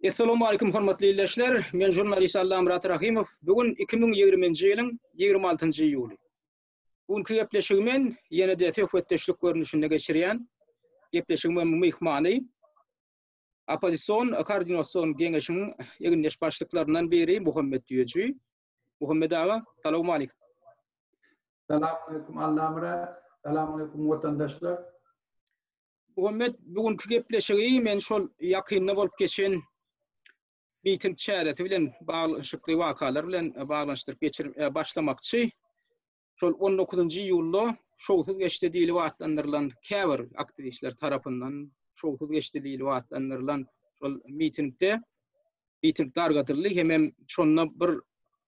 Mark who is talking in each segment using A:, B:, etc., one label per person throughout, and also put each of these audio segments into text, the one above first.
A: Essalamu aleýkum hormatly ildeşler. Men žurnalist Allamyrat Rahymow. Bu gün 2020-nji ýylyň 26-njy iýuly. Bu günki gepleşigi men ýene-de söhbetdeşlik görnüşinde geçirýän. Gepleşigimiň myhmany Oppozision koordinasion geňeşiň egindeş başlyklaryndan biri Muhammet Düýeji. Muhammet aga, salowmaleýkim.
B: Salamaleýkum Allamyrat, salamaleýkum watandaşlar.
A: Muhammet, bu günki gepleşigi men şol ýakynda bolup geçen miting çäresi bilen baglanyşykly wakalar bilen baglanyşdyryp geçir e, başlamakçy. Şol 19-njy iýulda şowsuz geçdi diýlip atlandyrylan käbir aktiwistler tarapyndan şowsuz geçdi diýlip atlandyrylan şol mitingde miting dargadyldy hemem şonda bir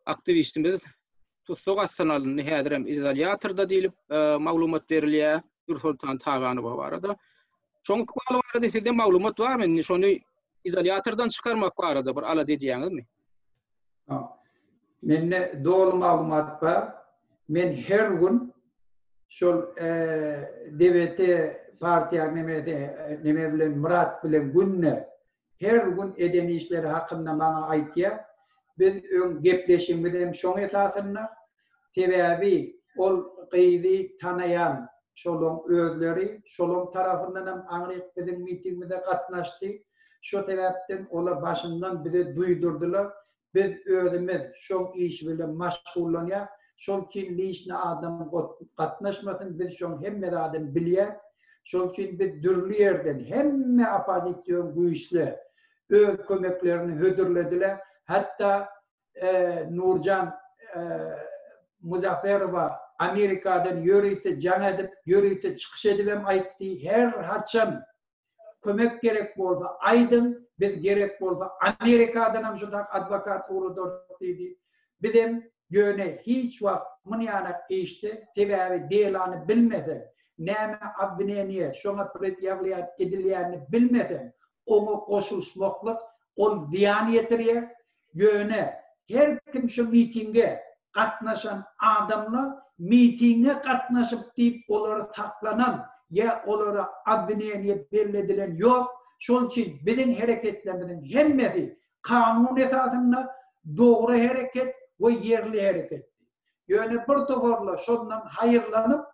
A: aktiwistimiz tussag astyna alyndy, häzirem izolýatorda diýlip e, maglumat berilýär Dürsoltan Taganowa barada. Şoň ykbaly barada sizde maglumat barmy? Indi şony izolýatordan çykarmak barada bir alada edýäňizmi?
B: Mende doly maglumat bar. Men her gün şol e, DBT partiýa nemesi neme bilen Murat bilen günde Her gün eden işleri hakynda maňa aýtýar. Biz öň gepleşigimiz hem şoň esasynda. Sebäbi ol gyzy tanaýan şolaň özleri, şolaň tarapyndan hem aňryk biziň mitingimize gatnaşdy. Şo sebäpden olar başyndan bize duýdurdylar. Biz özümiz şoň işi bilen maşgullanýas. Şol üçin lişni adam gatnaşmasyn, biz şoň hemme zadyny bilýäs. Şol üçin biz dürli ýerden hemme oppozision güýçler öz kömeklerini hödürlediler. Hatda Nurjan Muzaferowa Amerikadan ýörite jaň edip, ýörite çykyş edibem aýtdy, her haçan Kömek gerek bolsa aýdyň, biz gerek bolsa Amerikadanam şu tak adwokat ugradarys diýdi. Bizem ýöne hiç wagt munýanak işde, sebäbi delany bilmeseň, näme obwineniýe şoňa predýawlýat edilýänini bilmeseň, oňa goşulyşmaklyk ol zyýan ýetirýär, Ýöne her kim şu mitinge gatnaşan adamlar mitinge gatnaşyp diýip olary saklanan ýa olara obwineniýe belledilen ýok, şol üçin biziň hereketlerimiziň hemmesi kanun esasynda dogry hereket we ýerli hereketdi. Ýöne bir toparlar şondan haýyrlanyp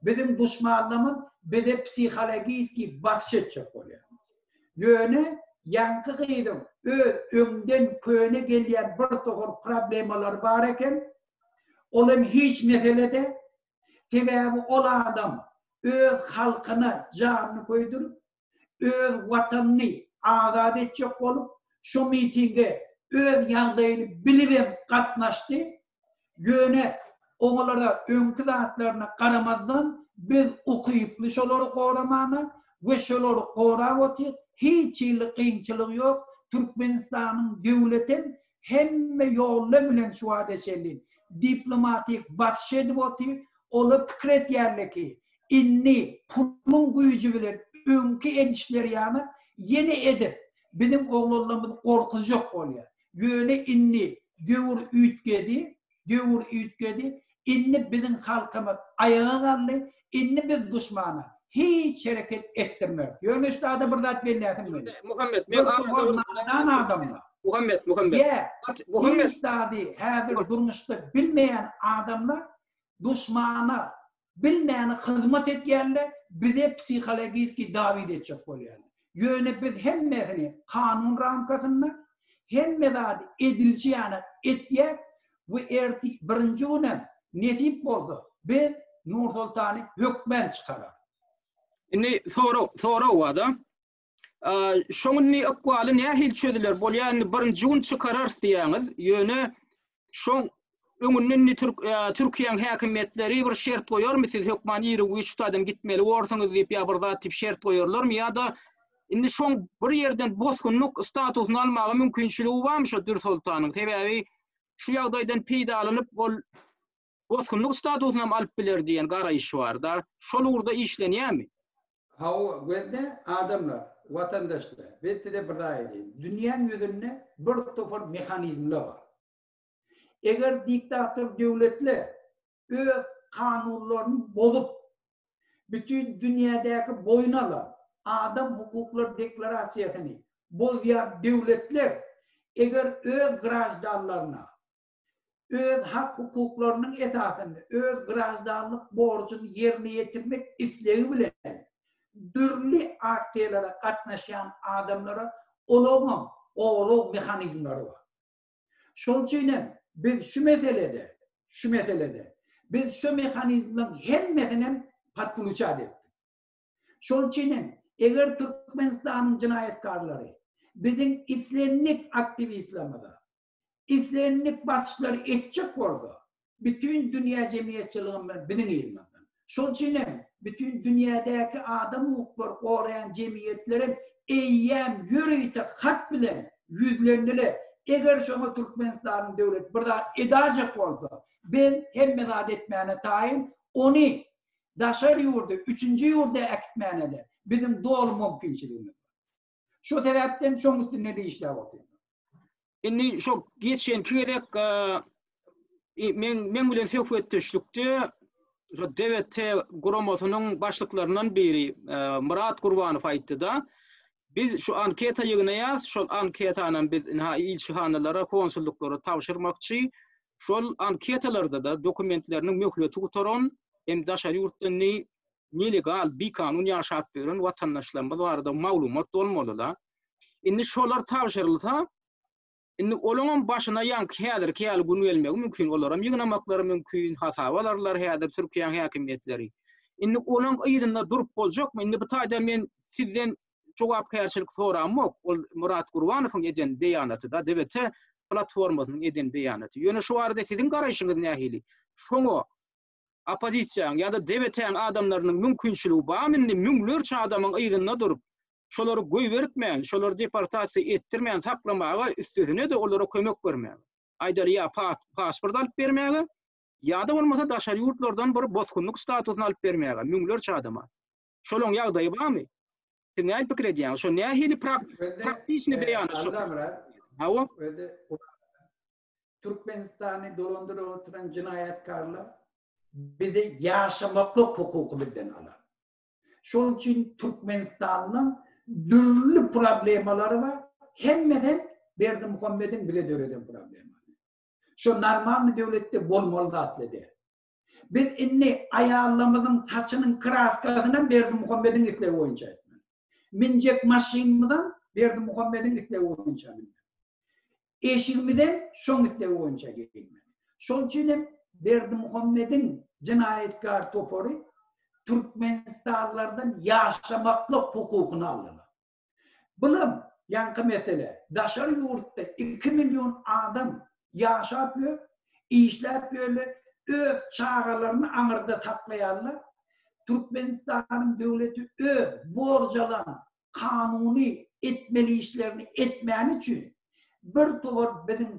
B: Biziň duşmanlarymyz bize psihologiski basyş etjek bolýar. Ýöne ýaňky gyzyň öz öňden köne gelýän bir topar problemalary bar eken. Ol hem hiç meselede. Sebäbi ol adam öz halkyna janyny köýdürip, öz watanyny azat etjek bolup, şo mitinge öz ýagdaýyny bilibem gatnaşdy. Ýöne oňalara öňki zatlaryna garamazdan biz ukyply şolary goramana we şolary gorap otyr, hiç hili kynçylygy ýok, Türkmenistanyň döwletem hemme ýolla bilen şu wagta çenli diplomatik basyş edip otyr, olar pikir etýärler ki, indi puluň güýji bilen öňki edişleri ýaly ýene edip biziň oglanlarymyzy gorkuzjak bolýar. Ýöne indi döwür üýtgedi, döwür üýtgedi, indi biziň halkymyz aýaga galdy, indi biz duşmana hiç hereket etdirmeris. Ýöne şu zada bir zat belläsim gelýär.
A: Muhammet, men
B: Bir topar nadan adamlar.
A: Muhammet, Muhammet.
B: Ýa,
A: Muhammet.
B: hiç zady häzir durmuşda bilmeýän adamlar duşmana Bilmäni hyzmat etýänler bize psihologiski dawid etjek bolýarlar. Ýöne biz hemmesini kanun ramkasynda, hemme zady edilişi ýaly etýäs we ertir birinji günem nesip bolsa biz Nursoltany hökmän çykararys.
A: Indi sorag sorag barda. Şoň indi ykbaly nähili çözüler? Bolýa indi birinji gün çykararys diýýäňiz. Ýöne şoň öňünden indi Türk Türkiýäň häkimiýetleri bir şert goýarmy siz hökman iri güýç taýdan gitmeli borsuňyz diýip ýa bir zat diýip şert goýarlarmy ýa-da indi şoň bir ýerden bosgunlyk statusyny almaga mümkinçiligi barmy şo Dürsoltanyň? Sebäbi şu ýagdaýdan peýdalanyp ol bosgunlyk statusyny hem alyp biler diýen garaýyş bar-da. Şol ugurda işlenýärmi?
B: Hawa, gözde adamlar, watandaşlar, men size bir zat aýdaýyn. Dünýäň ýüzünde bir topar mehanizmler bar. Eger diktator döwletler öz kanunlaryny bozup, bütin dünýädäki boýun alan Adam hukuklary deklarasiýasyny. bozýan döwletler eger öz graždanlaryna öz hak-hukuklarynyň esasynda öz graždanlyk borjuny ýerine ýetirmek islegi bilen dürli aksiýalara gatnaşýan adamlara olaryňam gorag mehanizmleri bar. Şonuň üçin hem biz şu meselede, şu meselede biz şu mehanizmleriň hemmesinem podklýuçat etdik. Şonuň üçin hem eger Türkmenistanyň jenaýatkarlary biziň islendik aktiwistlerimize islendik basyşlary etjek bolsa, bütin dünýä jemgyýetçiligimiz biziň yzymyzdan. Şonuň üçin hem bütin dünýädäki adam hukuklary goraýan jemgyýetlerem eýýäm ýörite hat bilen ýüzlendiler, eger şoňa Türkmenistanyň döwleti bir zat edajek bolsa, biz hemme zat etmäne taýyn, ony daşary ýurda, üçünji ýurda äkitmäne-de biziň doly mümkinçiligimiz bar. Şo
A: sebäpden şoň üstünde-de işläp otyrlar. Indi şo geçenki gezek men meň bilen söhbetdeşlikde şo DWT guramasynyň başlyklaryndan biri Myrat Gurbanow aýtdy-da, biz şu anketa ýygnaýas, şol anketanam biz ynha ilçihanalara, konsullyklara tabşyrmakçy. Şol anketalarda-da dokumentleriniň möhleti gutaran hem daşary ýurtda indi nelegal, bikanun ýaşap ýören watandaşlarymyz barada maglumat bolmaly-da. Indi şolar tabşyrylsa, indi olaňam başyna ýaňky häzirki ýaly gün gelmegi mümkin, olaram ýygnamaklary mümkin, hasaba alarlar häzir Türkiýäň häkimiýetleri. Indi olaň yzynda durup boljakmy? Indi bu taýda men sizden jogapkärçilik soramok, ol Myrat Gurbanowyň eden beýanaty-da, DWT platformasynyň eden beýanaty. Ýöne şu barada siziň garaýşyňyz nähili? Şoňa oppozisiýanyň ýa-da DWT-niň adamlarynyň mümkinçiligi barmy indi müňlerçe adamyň yzynda durup, şolary goýbertmän, şolary deportasiýa etdirmän saklamaga, üstesine-de olara kömek bermäge. Aýdaly ýa pasport alyp bermäge, ýa-da bolmasa daşary ýurtlardan bir bosgunlyk statusyny alyp bermäge müňlerçe adama. Şolaň ýagdaýy barmy? Siz nähili pikir edýäňiz? Şo nähili praktiçny beýany şo?
B: Hawa. Türkmenistany dolandyryp oturan jenaýatkarlar bizi ýaşamaklyk hukuky bizden alar. Şonuň üçin Türkmenistanyň dürli problemalary bar, hemmesem Berdimuhamediň bize döreden problemasy. Şo normalny döwletde bolmaly zatly däl. Biz indi aýallarymyzyň saçynyň kraskasynam Berdimuhamediň islegi boýunça etmeli. Minjek maşynymyzam Berdimuhamediň islegi boýunça münmeli. Eşigimizem şoň islegi boýunça geýinmeli. Şoň üçin hem Berdimuhamediň jenaýatkär topary türkmenistanlylardan ýaşamaklyk hukukyny aldylar. Bulam ýaňky mesele, daşary ýurtda iki million adam ýaşap ýör, işläp ýörler, öz çagalaryny aňyrda saklaýarlar. Türkmenistanyň döwleti öz borç alan kanuny etmeli işlerini etmäni üçin bir towar biziň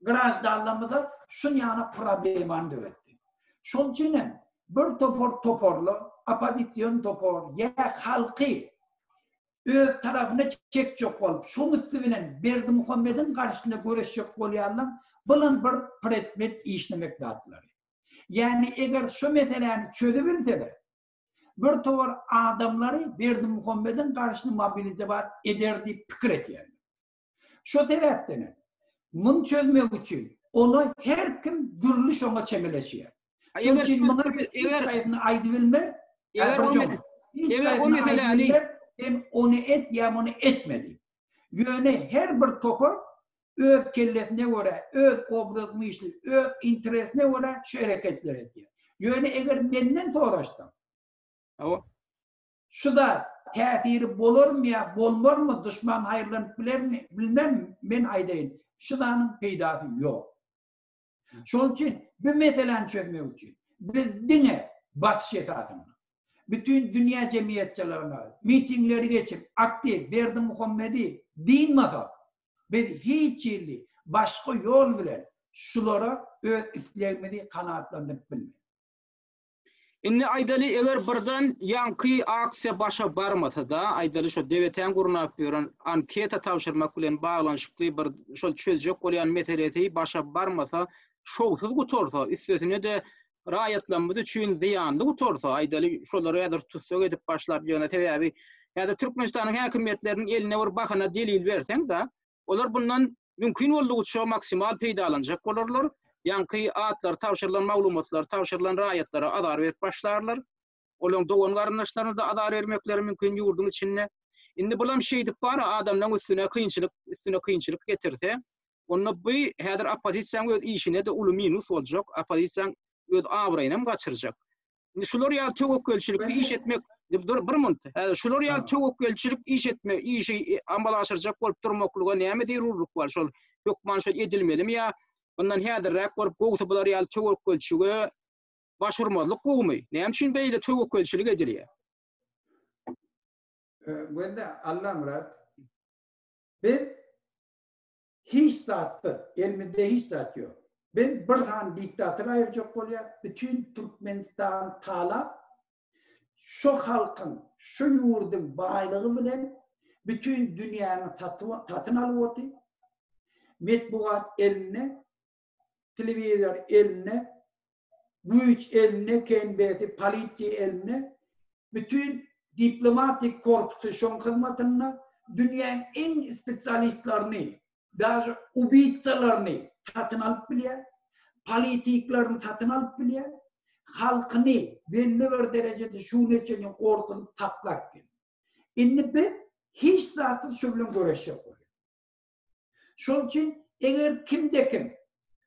B: graždanlarymyza şunýana problemany döretdi. Şonuň üçin hem bir topar toparlar, oppozision topar ýa halky öz tarapyna çekjek bolup, şoň üsti bilen Berdimuhamediň garşysyna göreşjek bolýanlaň bulam bir predmet işlemek zatlary. Ýagny eger şu meseläni çözübilseler, bir towar adamlary Berdimuhamediň garşysyna mobilizewat eder diýip pikir etýärler. Şo sebäpdenem muny çözmek üçin ona her kim dürli şoňa çemeleşýär. Şonuň üçin muňa biz hiç haýsyny aýdybilmeris.
A: Eger o eger o meseläni
B: sen ony et ýa muny etme diýip. Ýöne her bir topar öz kellesine görä, öz obraz myşli, öz interesine görä şu hereketleri edýär. Ýöne eger menden soraşsaň,
A: Hawa.
B: Şu zat täsiri bolarmy ýa bolmarmy, duşman haýyrlanyp bilermi, bilmem, men aýdaýyn, şu zanyň peýdasy ýok. Şonuň üçin bu meseläni çözmek üçin biz diňe basyş esasynda, bütin dünýä jemgyýetçiligine mitingleri geçirip, aktiw Berdimuhamedi dynmasak, biz hiç hili başga ýol bilen şulara öz islegimizi kanagatlandyryp bilmeris.
A: Indi aýdaly, eger birden ýaňky aksiýa başa barmasa-da, aýdaly şo DWT-niň gurnap ýören anketa tabşyrmak bilen baglanyşykly bir şol çözjek bolýan meselesi başa barmasa, şowsuz gutarsa, üstesine-de raýatlarymyz üçin zyýanly gutarsa, aýdaly şolary häzir tussag edip başlap ýöne sebäbi. Häzir Türkmenistanyň häkimiýetleriniň eline bir bahana delil berseň-de, olar bundan mümkin boldugyça maksimal peýdalanjak bolarlar. Ýaňky atlary tabşyrylan, maglumatlary tabşyrylan raýatlara azar berip başlarlar. Olaryň dogan-garyndaşlaryna-da azar bermekleri mümkin ýurduň içinde. Indi bulam şeýdip bar adamlaryň üstüne kynçylyk, üstüne kynçylyk getirse, onda bu häzir oppozisiýanyň öz işine-de uly minus boljak, oppozisiýanyň öz abraýynam gaçyrjak. Indi şular ýaly töwekgelçilikli iş etmek, dur bir munt, häzir şular ýaly töwekgelçilik iş etme, işi amala aşyrjak bolup durmaklyga näme zerurlyk bar? Şol hökman şol edilmelimi ýa bundan häzirräk bolup gowusy bular ýaly töwekgelçige baş urmazlyk gowumy? Näme üçin beýle töwekgelçilik edilýär?
B: Gönder Allamyrat, biz Hiç zatsyz, elimizde hiç zat ýok. Biz bir sany diktator aýyrjak bolýas, bütin Türkmenistany talap, şo halkyň, şo ýurduň baýlygy bilen bütin dünýäni satyn alyp otyr. Metbugat elinde, telewizor elinde, güýç elinde, KNB-si, polisiýa elinde, bütin diplomatik korpusy şoň hyzmatynda, dünýäň iň spesialistlerini, daže ubitsalaryny satyn alyp bilýär, politiklaryny satyn alyp bilýär, halkyny belli bir derejede şu güne çenli gorkuzyp saklap geldi. Indi biz hiç zatsyz şu bilen göreşjek bolýarys. Şol üçin eger kimde-kim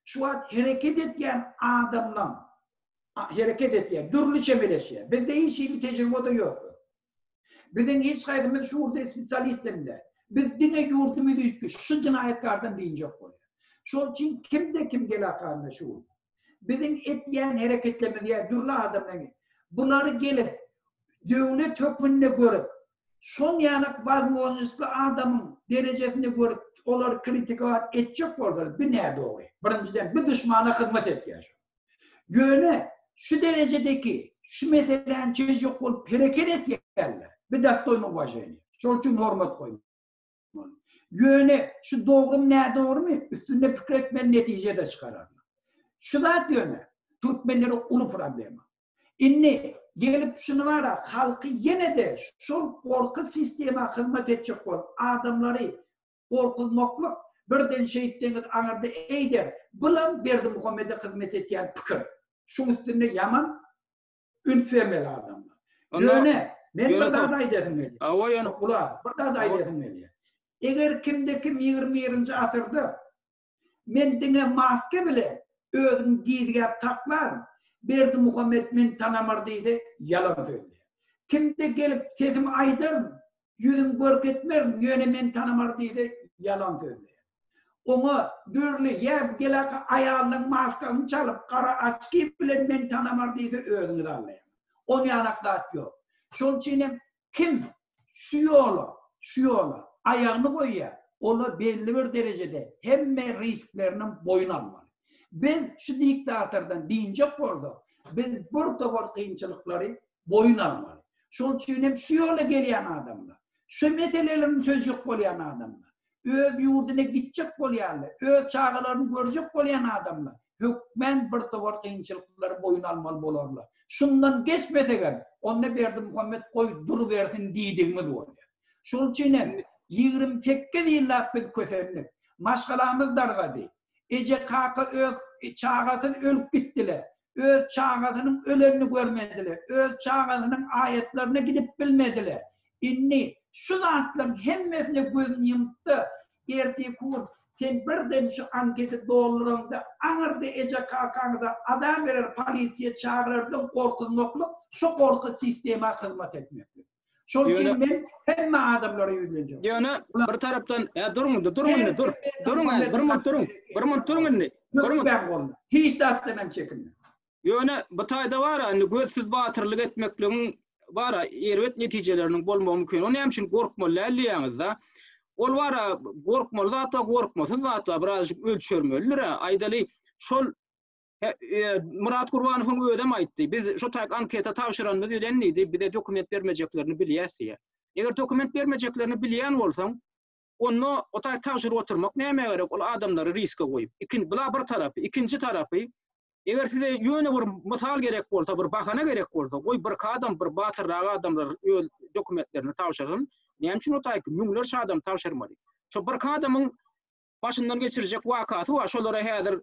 B: şu wagt hereket etýän adamlaň hereket etýär, dürli çemeleşýär. Bizde hiç hili tejribe-de ýok. Biziň hiç haýsymyz şu ugurda spesialist hem däl. Biz diňe ýurdumyzy üýtgeş, şu jenaýatkardan dynjak bolýar. Şol üçin kimde-kim gelakanda şu gün biziň etýän hereketlerimiz ýa dürli adamlaryň bulary gelip döwlet hökmünde görüp Şol ýanak wazmožnostly adamyň derejesinde görüp olary kritikowat etjek bolsalar bi nädogry. Birinjiden bi duşmana hyzmat etýär şu. Ýöne şu derejedeki şu meseläni çözjek bolup hereket etýärler. Bi dostoýny uwaženiýa. Şol üçin hormat goýmaly. Ýöne şu dogrymy nädogrymy üstünde pikir etmeli netije-de çykararlar. Şu zat ýöne türkmenlere uly problema. Indi gelip şuny bara halky ýene-de şol gorky sistema hyzmat etjek bolup adamlary gorkuzmaklyk birden şeýtseňiz aňyrda eýder bulam Berdimuhamede hyzmat etýän pikir. Şuň üstünde ýaman üns bermeli adamlar. Ýöne men bir zat aýdasym gelýär.
A: Hawa ýöne
B: Ula bir zat aýdasym gelýär. Eger kimde kim 21-nji asyrda Men diňe maska bile özüňi gizgäp saklaryn, Berdimuhamet meni tanamar diýse, ýalan sözleýär. Kimde gelip sesimi aýdaryn, ýüzümi görkezmerin, ýöne meni tanamar diýse, ýalan sözleýär. Oňa dürli ýa gelaka aýalynyň maskasyny çalyp, gara açki bilen meni tanamar diýse, özüňizi aldaýaňyz. Onýanak zat ýok. Şol üçin hem Kim şu ýola, şu ýola aýagyny goýýar, ola belli bir derejede hemme riskleriniň boýun almaly. Biz şu diktatordan dynjak bolsak, biz bir topar kynçylyklary boýun almaly. Şonuň üçin hem şu ýola gelýän adamlar, şu meselelerini çözjek bolýan adamlar, öz ýurduna gitjek bolýanlar, öz çagalaryny görjek bolýan adamlar hökmän bir topar kynçylyklary boýun almaly bolarlar. Şundan geçmesegem, onda Berdimuhamet goý durubersin diýdigimiz bolýar. Şonuň üçin hem 28 ýyllap biz kösendik. Maşgalamyz dargady. Eje-kaka öz çagasyz ölüp gitdiler. Öz çagasynyň ölenini görmediler. Öz çagasynyň aýatlaryna gidip bilmediler. Indi şu zatlaryň hemmesine gözüni ýumupda, ertir kur sen birden şu anketi dolduraňda aňyrda eje-kakaňyza azar berer polisiýa çagyrardan gorkuzmaklyk şu gorky sistema hyzmat etmeklik. Şol üçin men hemme adamlara ýüzlenjek.
A: Ýöne bir tarapdan, ä duruň indi, duruň indi, dur. Duruň ä, bir minut duruň. Bir minut duruň indi.
B: Bir minut. Hiç zatdan hem çekinme.
A: Ýöne bu taýda bar-a, indi gözsüz batyrlyk etmekligiň bar-a, erbet netijeleriniň bolmagy mümkin. O näme üçin gorkmaly däl diýýäňiz-de. Ol bar-a, gorkmaly zat bar, gorkmasyz zat bar, birazajyk ölçermelidir-ä. Aýdaly, şol E, Myrat Gurbanowyň özem aýtdy. Biz şo taýk anketa tabşyranymyz bilen diýdi, bize dokument bermejeklerini bilýäs diýýär. Eger dokument bermejeklerini bilýän bolsaň, onda o taýk tabşyryp oturmak nämä gerek? Ol adamlary riske goýup. Ikin, bula bir tarapy, ikinji tarapy. Eger size ýöne bir mysal gerek bolsa, bir bahana gerek bolsa, goý birki adam, bir batyrrak adamlar öz dokumentlerini tabşyrsyn. Näme üçin o taýky müňlerçe adam tabşyrmaly? Şo birki adamyň başyndan geçirjek wakasy bar, şolara häzir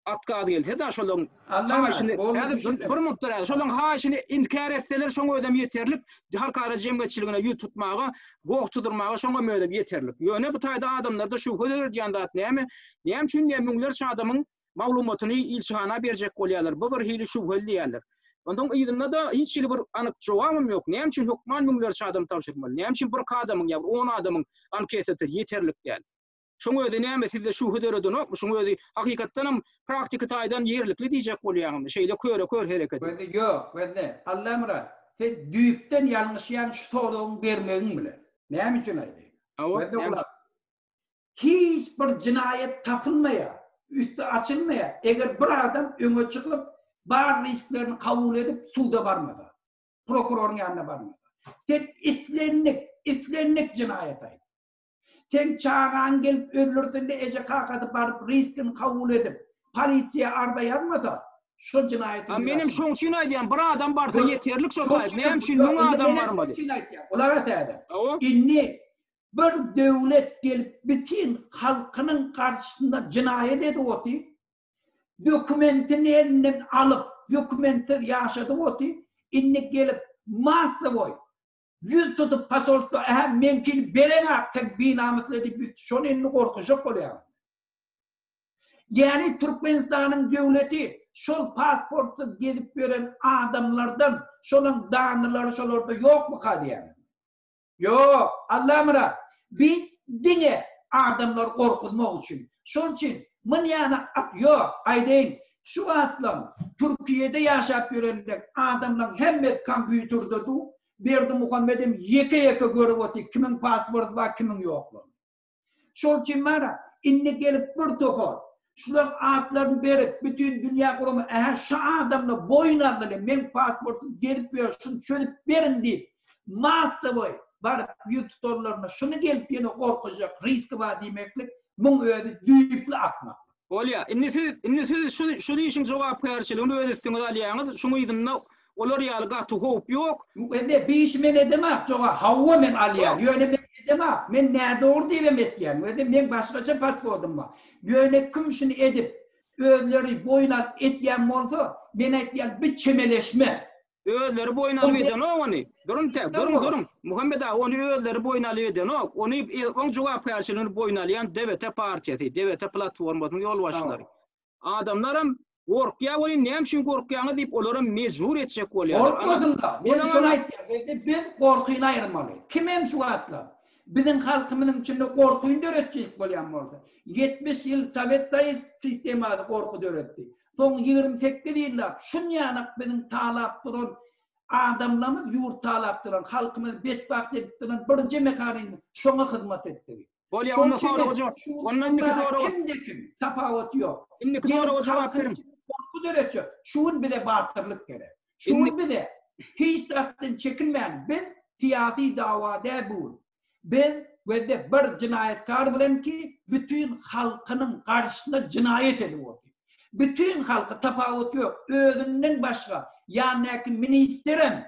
A: at gaz gelse-de, şolaryň haýyşyny, häzir bir minut dur, şolaryň haýyşyny inkär etseler, şoň özem ýeterlik, halkara jemgyýetçiligine ýüz tutmaga, goh tudurmaga şoňam özem ýeterlik. Ýöne bu taýda adamlarda şübhe döredýän zat näme? Näme üçin diýýär müňlerçe adamyň maglumatyny ilçihana berjek bolýarlar. Bu bir hili şübheli diýýärler. Onsoň yzynda-da hiç hili bir anyk jogabam ýok. Näme üçin hökman müňlerçe adam tabşyrmaly? Näme üçin birki adamyň ýa bir on adamyň anketasy ýeterlik däl? Şoň özi näme sizde şübhe döredenokmy? Şoň özi hakykatdanam praktiki taýdan ýerlikli diýjek bolýaňyzmy? Şeýle köre-kör hereket.
B: Gözle ýok, gözle. Allamyrat, sen düýpden ýalňyşýaň şu soragyň bermegiň bilen. Näme üçin aýdaýyn?
A: Hawa,
B: Gözle gulak. Hiç bir jenaýat tapylmaýar, üsti açylmaýar, eger bir adam öňe çykyp, bar risklerini kabul edip suda barmasa, prokuroryň ýanyna barmasa. Sen islendik, islendik jenaýat aýt. Seň çagaň gelip öldürsende eje-kakasy baryp riskini kabul edip, polisiýa arza ýazmasa, şo jenaýatyň
A: A menem şoň üçin aýdýan, bir adam barsa ýeterlik şo taýp, näme üçin müň adam barmaly?
B: Şoň üçin aýtýan, gulak as häzir. Indi Bir döwlet gelip bitin halkynyň garşysynda jenaýat edip otyr, dokumentini elinden alyp, dokumentsiz ýaşadyp otyr, indi gelip massowoý ýüz tutup posolstwa ähä meňkini bereňak sen binamysly diýip ýüz şony indi gorkuzjak bolýaňyz. Ýäni Türkmenistanyň döwleti şol pasportsyz gezip ýören adamlardan şolaň danylary şolarda ýokmyka diýýäňiz. Ýok, Allamyrat, bi diňe adamlary gorkuzmak üçin. Şol üçin mynýana at ýok, aýdaýyn, şu wagtlam Türkiýede ýaşap ýörenleň adamlaň hemmesi kompýuterde du, Berdimuhamedem ýeke-ýeke görüp otyr kimiň pasporty bar, kimiň ýoklugyny. Şol üçin bar-a, indi gelip bir topar, şularyň atlaryny berip, bütin dünýä gurama, ähä, şu adamlar boýun aldylar, meň pasportym gelip ýör, şuny çözüp beriň diýip, massowoý baryp ýüz tutanlarynda şuny gelip ýene gorkuzjak riski bar diýmeklik, muň özi düýpli akmaklyk.
A: Bolýar. Indi siz, indi siz şu, şu işiň jogapkärçiligini öz üstüňize alýaňyz, şuň yzynda olar ýaly gaty howp ýok.
B: Indi bi işi men edemak, joga, hawa men alýan, ýöne men edemak, men nädogry diýibem etýän, ýöne meň başgaça podhodym bar. Ýöne kim şuny edip, özleri boýun alyp etýän bolsa, men aýtýan bi çemeleşme.
A: Özleri boýun alyp edenok ony. Duruň tä, duruň, duruň. Muhammet aga, ony özleri boýun alyp edenok. Ony oň jogapkärçiligini boýun alýan DWT partiýasy, DWT platformasynyň ýolbaşçylary. Adamlaram gorkýar welin, näme üçin gorkýaňyz diýip, olaram mejbur etjek bolýarlar.
B: Gorkmasynlar. Men şony aýtýan. Bizde biz gorkyny aýyrmaly. Kimem şu wagtlar biziň halkymyzyň içinde gorkyny döretjek bolýan bolsa, 70 ýyl Sowet Soýuz sistemasy gorky döretdi. Soň 28 ýyllap şunýanak biziň talap duran adamlarymyz ýurt talap duran, halkymyzy betbagt edip duran birje mehanizm şoňa hyzmat etdigi.
A: Bolýa onda soraga jogap. Onda indiki soraga.
B: Kimde kim, tapawuty ýok.
A: Indiki soraga jogap beriň.
B: Gorky döretjek. Şu gün bize batyrlyk gerek. Şu gün bize hiç zatdan çekinmän biz syýasy dawa däl bu gün. Biz gözde bir jenaýatkar bilen ki bütin halkynyň garşysyna jenaýat edip otyr. Bütin halky tapawuty ýok. Özünden başga ýanyndaky ministerem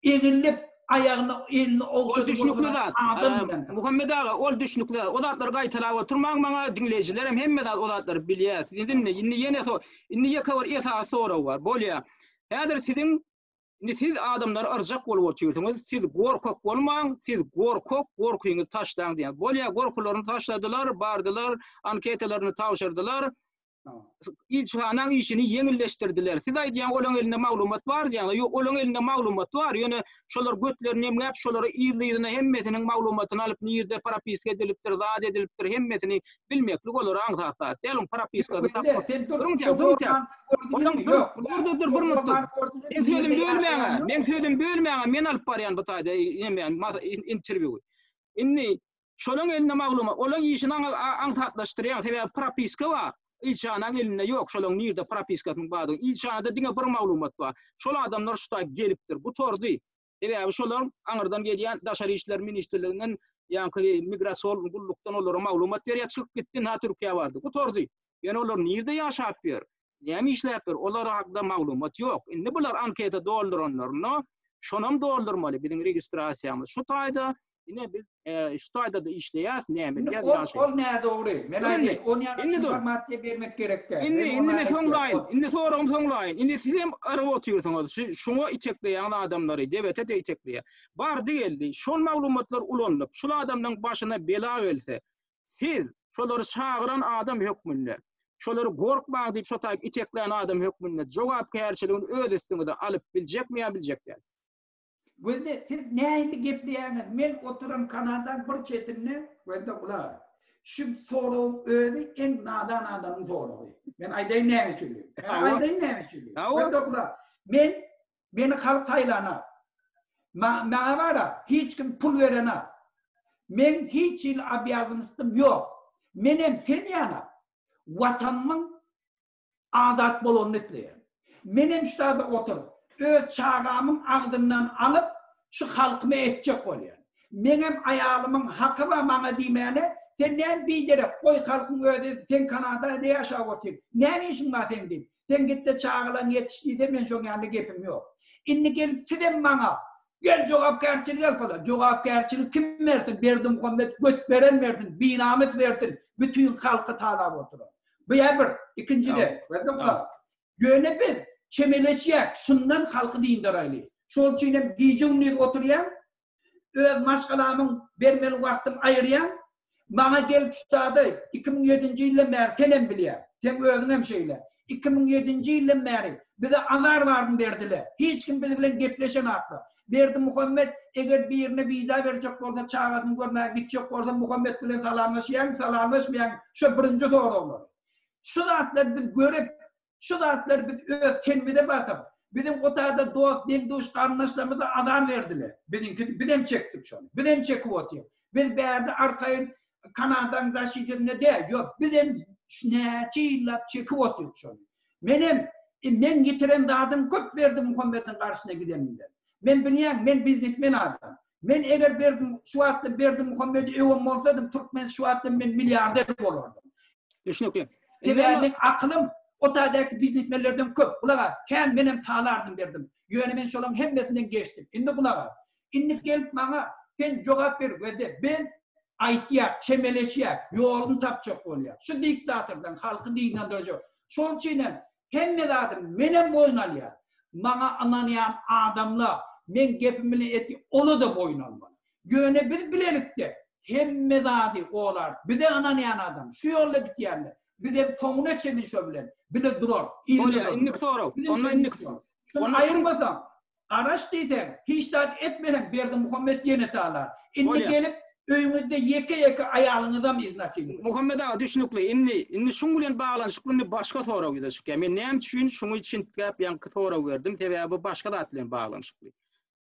B: Egilip, aýagyny, elini
A: Ol
B: ogşadyp
A: düşnükli
B: oturan
A: zat.
B: adam bilen tapyşdy.
A: Muhammet aga, ol düşnükli zat. O zatlary gaýtalap oturmaň maňa, diňleýjilerem hemme zat o zatlary bilýär. Siz indi, indi ýene so, indi ýeke bir esasy sorag bar. Bolýar. Häzir siziň, indi siz adamlary yrjak bolup otyrsyňyz. Siz gorkak bolmaň, siz gorkak, gorkyňyzy taşlaň diýýäňiz. Bolýar, gorkularyny taşladylar, bardylar, anketalaryny tabşyrdylar. Ilçihanaň işini ýeňilleşdirdiler. Siz aýdýaň olaň elinde maglumat bar diýýäňiz. Ýok, olaň elinde maglumat bar, ýöne şolar götlerini emläp, şolary yzly-yzyna hemmesiniň maglumatyny alyp, nirde propiska edilipdir, zat edilipdir, hemmesini bilmeklik olara aňsat zat däl. Oň propiskasyny tapmak. Duruň tä, duruň tä. Onuň dur, dur, dur, bir minut dur. Meň sözümi bölmäň-ä, meň sözümi bölmäň-ä, men alyp barýan bu taýda interwýuwy. Indi Şolaň elinde maglumat, olaň işini aňsatlaşdyrýaň, sebäbi propiska bar, ilçihanaň elinde ýok, şolaň nirde propiskasynyň bardygyny, ilçihanada diňe bir maglumat bar, şol adamlar şu taý gelipdir, gutardy. Sebäbi şolar aňyrdan gelýän Daşary işler ministrliginden, ýaňky migrasion gullukdan olara maglumat berýär, çykyp gitdi, ynha Türkiýä bardy, gutardy. Ýöne olar nirde ýaşap ýör? Näme işläp ýör? Olar hakda maglumat ýok. Indi bular anketa dolduranlarynda şonam doldurmaly. Biziň registrasiýamyz şu taýda, ine biz e, şu taýda-da işleýäs, näme edýäs
B: ýaşaýas. Ol nädogry. Men aýdaýyn, ony ýaly informasiýa bermek gerek
A: däl. Indi indi men soňlaýyn. Indi soragymy soňlaýyn. Indi siz hem yryp otyrsyňyz. Şu şuňa itekleýän adamlary, debete-de itekleýär. Bardy geldi. Şol maglumatlar ulanylyp, şul adamlaryň başyna bela gelse, Siz şolary çagyran adam hökmünde, şolary gorkmaň diýip şo taýyp iteklän adam hökmünde jogapkärçiligini öz üstüňize alyp biljekmi ýa biljek däl?
B: Gözde siz nähili gepleýäňiz men oturan Kanadaň bir çetinde gözde gulak as. Şu soragyň özi iň nadan adamyň soragy. Men aýdaýyn näme üçinligini. Men aýdaýyn näme üçinligini. Gözde gulak. Men Meni halk saýlana. Maňa bara hiç kim pul berena. Meň hiç hili obýazanystym ýok. Menem sen ýana Watanymyň azat bolanyny isleýän. Menem şu taýda oturyp, öz çagamyň agzyndan alyp, şu halkyma etjek bolýan. Meňem aýalymyň haky bar maňa diýmäne, sen näme biderek, goý halkyň özi, sen Kanadada ýaşap otyr, näme işiň bar seň diýip, Sen gitde çagalaň ýetiş diýse men şoň ýanynda gepim ýok. Indi gelip sizem maňa gel jogapkärçilik al falan. Jogapkärçilik kim bersin Berdimuhammet göt beren bersin binamys bersin bütin halky talap oturan. Bu ýa bir. Ikinjiden Ýöne biz çemeleşýäk şundan halky dyndaraýly. Şol üçin hem gije gündiz oturýan Öz maşgalamyň bermeli wagtyny aýyrýaň. Maňa gelip şu zady 2007-nji ýyldan bäri senem bilýäň. Seň özüňem şeýle. 2007-nji ýyldan bäri bize azar baryny berdiler. Hiç kim biz bilen gepleşenaklar. Berdimuhamet eger birine wiza berjek bolsa, çagasyny görmäge gitjek bolsa Muhammet bilen salamlaşýaňmy, salamlaşmaýaňmy? Şo birinji soraglary. Şu zatlary biz görüp, Şu zatlary biz öz tenimize basyp, biziň o taýda dost, deň-duş, garyndaşlarymyza azar berdiler. Biziňki, bizem çekdik şony. Bizem çekip otyrys. Biz bärde arkaýyn Kanadaň zaşidinde däl, ýok, bizem näçe ýyllap çekip otyrys şony. Menem, meň ýitiren zadym köp Berdimuhamediň garşyna gidenimden. Men bilýän, men biznesmen adam. Men eger Berdi, şu wagtda Berdimuhamedi öwen bolsadym, türkmen şu wagtda men milliarder bolardym.
A: Düşnükli.
B: Sebäbi meň akylym o taýdaky biznesmenlerden köp. Gulak as, kän menem talardym berdim. Ýöne men şolaň hemmesinden geçdim. Indi gulak as. Indi gelip maňa sen jogap ber gözle. Biz aýtýak, çemeleşýäk, ýoluny tapjak bolýak. Şu diktatordan halky dynandyrjak. Şol üçinem Hemme zady menem boýun alýan. Maňa ynanýan adamla meň gepim bilen etdi ola-da boýun almaly. Ýöne biz bilelikde hemme zady olar bize ynanýan adam şu ýolda gitýänler bizem soňuna çenli şo bilen bile durarys.
A: Bolýar indiki sorag. Onda indiki
B: sorag. Şuny aýyrmasaň Garaş diýseň, hiç zat etmeseň Berdimuhamet ýene talar. Indi gelip öýüňizde ýeke-ýeke aýalyňyzam iznasiliwat.
A: Muhammet aga düşnükli. Indi indi şuň bilen baglanyşykly indi başga sorag ýüze çykýar. Men näme üçin şuňy çintgäp ýaňky sorag berdim? Sebäbi bu başga zat bilen baglanyşykly.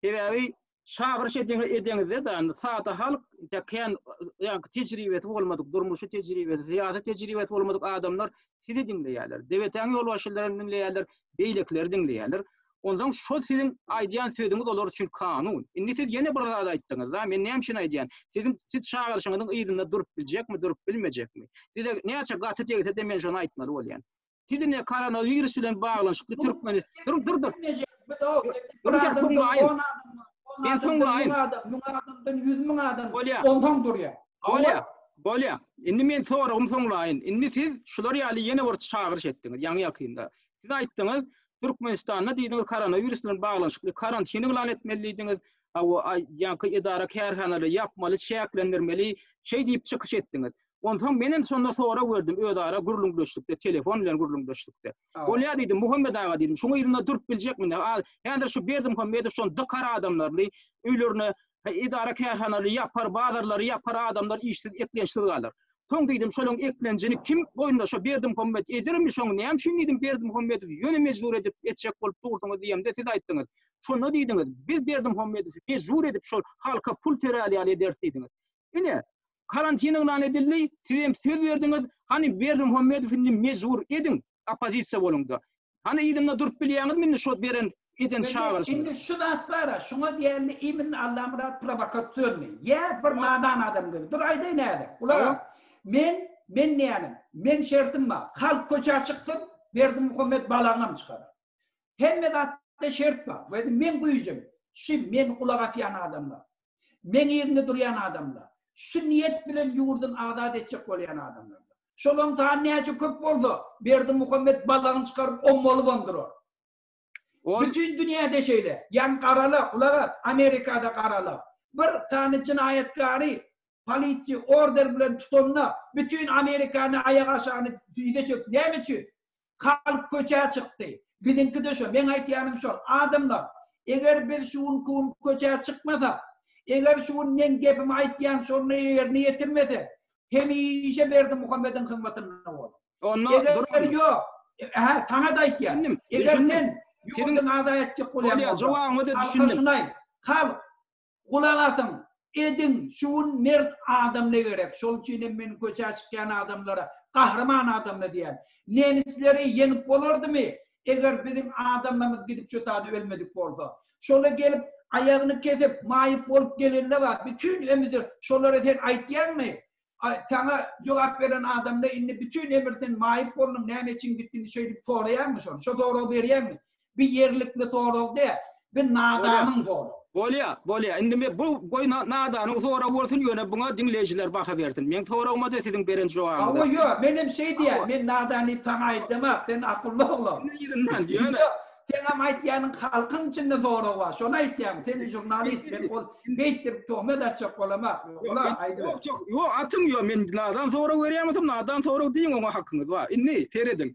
A: Sebäbi çagyryş edeňizde-de indi sada halk intäk kän ýaňky tejribesi bolmadyk, durmuşy tejribesi, syýasy tejribesi bolmadyk adamlar sizi diňleýärler. DBT-niň ýolbaşçylaryny diňleýärler, beýlekileri diňleýärler. Onsoň şol siziň aýdýan sözüňiz olar üçin kanun. Indi siz ýene bir zat aýtdyňyz-da, men näme üçin aýdýan? Siziň siz çagyryşyňyzyň yzynda durup biljekmi, durup bilmejekmi? Size näçe gaty degse-de men şony aýtmaly bolýan. Siz ine koronawirus bilen baglanyşykly Türkmeni Dur, dur, dur.
B: Dur, soňlaýyn. Men soňlaýyn. Müň adamdan 100 müň adam. Bolýar. Onsoň durýar.
A: Bolýar. Bolýar. Indi men soragymy soňlaýyn. Indi siz şular ýaly ýene bir çagyryş etdiňiz ýaňy-ýakynda. Siz aýtdyňyz, Türkmenistanda diýdiňiz koronawirus bilen baglanyşykly karantin yglan etmeli diýdiňiz. Hawa, ýaňky edara kärhanalary ýapmaly, çäklendirmeli, şeý diýip çykyş etdiňiz. Onsoň menem şonda sorag berdim özara gürrüňdeşlikde, telefon bilen gürrüňdeşlikde. Bolýar diýdim, Muhammet aga diýdim, şuň yzynda durup biljekmi? Häzir şu Berdimuhamedow şony dykar adamlaryny öýlerine edara kärhanalary ýapar, bazarlary ýapar, adamlar işsiz, eklençsiz galar. Soň diýdim, şolaň eklenjini kim boýnuna şo Berdimuhamet edermi şoň näme üçin diýdim Berdimuhamedowy ýöne mejbur edip etjek bolup dursuňyz diýemde siz aýtdyňyz. Şonda diýdiňiz, biz Berdimuhamedowy mejbur edip şol halka pul töräli ýaly ederis diýdiňiz. Ine, karantin yglan edildi, siz hem söz berdiňiz, hany Berdimuhamedowy indi mejbur ediň, oppozisiýa boluňda. Hany yzynda durup bilýäňizmi indi şo beren eden çagyryşyňyzy?
B: Indi şu zat bara, şuňa diýerli imin Allamyrat prowokasionnyý, ýa bir nadan adam gibi. Dur aýdaýyn häzir. Gulak as. Men, men diýýänim, meň şertim bar. Halk köçä çyksyn, Berdimuhamet balagynam çykarar. Hemme zatda şert bar. We meň güýjüm, şu men gulak asýan adamlar, meň yzynda durýan adamlar, şu niýet bilen ýurduny azat etjek bolýan adamlar. Şolaryň sany näçe köp bolsa, Berdimuhamet balagyny çykaryp ommalybam durar. Bütin dünýäde şeýle. Ýaňy garala, gulak as, Amerikada garala. Bir sany jenaýatkary polisiýa order bilen tutanda, bütin Amerikany aýak aşagyny yza çekdi. Näme üçin? Halk köçä çykdy. Biziňki-de şo. Meň aýtýanym şol. Adamlar, eger biz şu günki gün köçä çykmasak, eger şu gün meň gepimi aýtýan şony ýerine ýetirmesek, hemişe Berdimuhamediň hyzmatynda bolar.
A: Onda
B: Eger ýok, hä, saňa-da aýtýan. Eger sen ýurduňy azat etjek bolýan bolsaň,
A: jogabyňa-da düşündim.
B: Halka şuny aýt. Halk, gulak asyň, ediň, şu gün mert adamla gerek. Şol üçin hem men köçä çykýan adamlara gahryman adamla diýýän. Nemisleri ýeňip bolardymy, eger biziň adamlarymyz gidip şu taýda ölmedik bolsa? Şola gelip, aýagyny kesip, maýyp bolup gelenler bar. Bütin ömüdir. Şolara sen aýtýaňmy? Aý, saňa jogap beren adamda indi bütin ömür sen maýyp bolduň, näme üçin gitdiň şeýdip soraýaňmy şony? Şo soragy berýäňmi? Bi ýerlikli sorag däl. Bi nadanyň soragy.
A: Bolýa, bolýa. Indi men bu goý nadanyň soragy bolsun, ýöne buňa diňleýjiler baha bersin. Meň soragyma-da siziň beren jogabyňyza.
B: Hawa, ýok, menem şeý diýýän. Men nadan diýip saňa aýdamok, sen akylly oglan.
A: Yzyndan, ýöne.
B: Seňem aýtýanyň halkyň içinde sorag bar, şony aýtýaň, sen žurnalist, men ol beýtdirip töhmet atjak bolamak, ýok-la, aýdyber.
A: Ýok, ýok, ýok, atyň, ýok, men nadan sorag berýän bolsam, nadan sorag diýiň, oňa hakyňyz bar. Indi, serediň,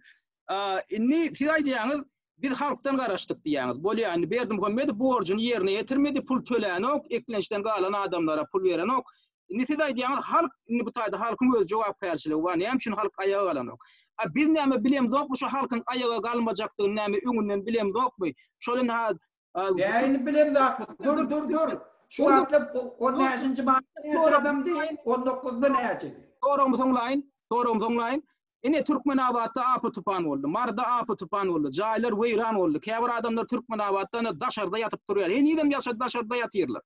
A: indi siz aýdýaňyz, biz halkdan garaşdyk diýýäňiz. Bolýar, indi Berdimuhamedow borjuny ýerine ýetirmedi, pul tölänok, eklençden galan adamlara pul berenok. Indi siz aýdýaňyz halk indi bu taýda halkyň öz jogapkärçiligi bar näme üçin halk aýaga galanok. A biz näme bilemzokmy şu halkyň aýaga galmajakdygyny näme öňünden bilemzokmy? Şol indi ha
B: Näini bilemzokmy? Dur dur dur. Şu wagtlar on bäşinji martda näçe adamdy? On dokuzda näçedi?
A: Soragymy soňlaýyn. Soragymy soňlaýyn. Ine Türkmenabatda apy-tupan boldy. Maryda apy-tupan boldy. Jaýlar weýran boldy. Käbir adamlar Türkmenabatda ine daşarda ýatyp durýar. Henizem ýaşa daşarda ýatyrlar.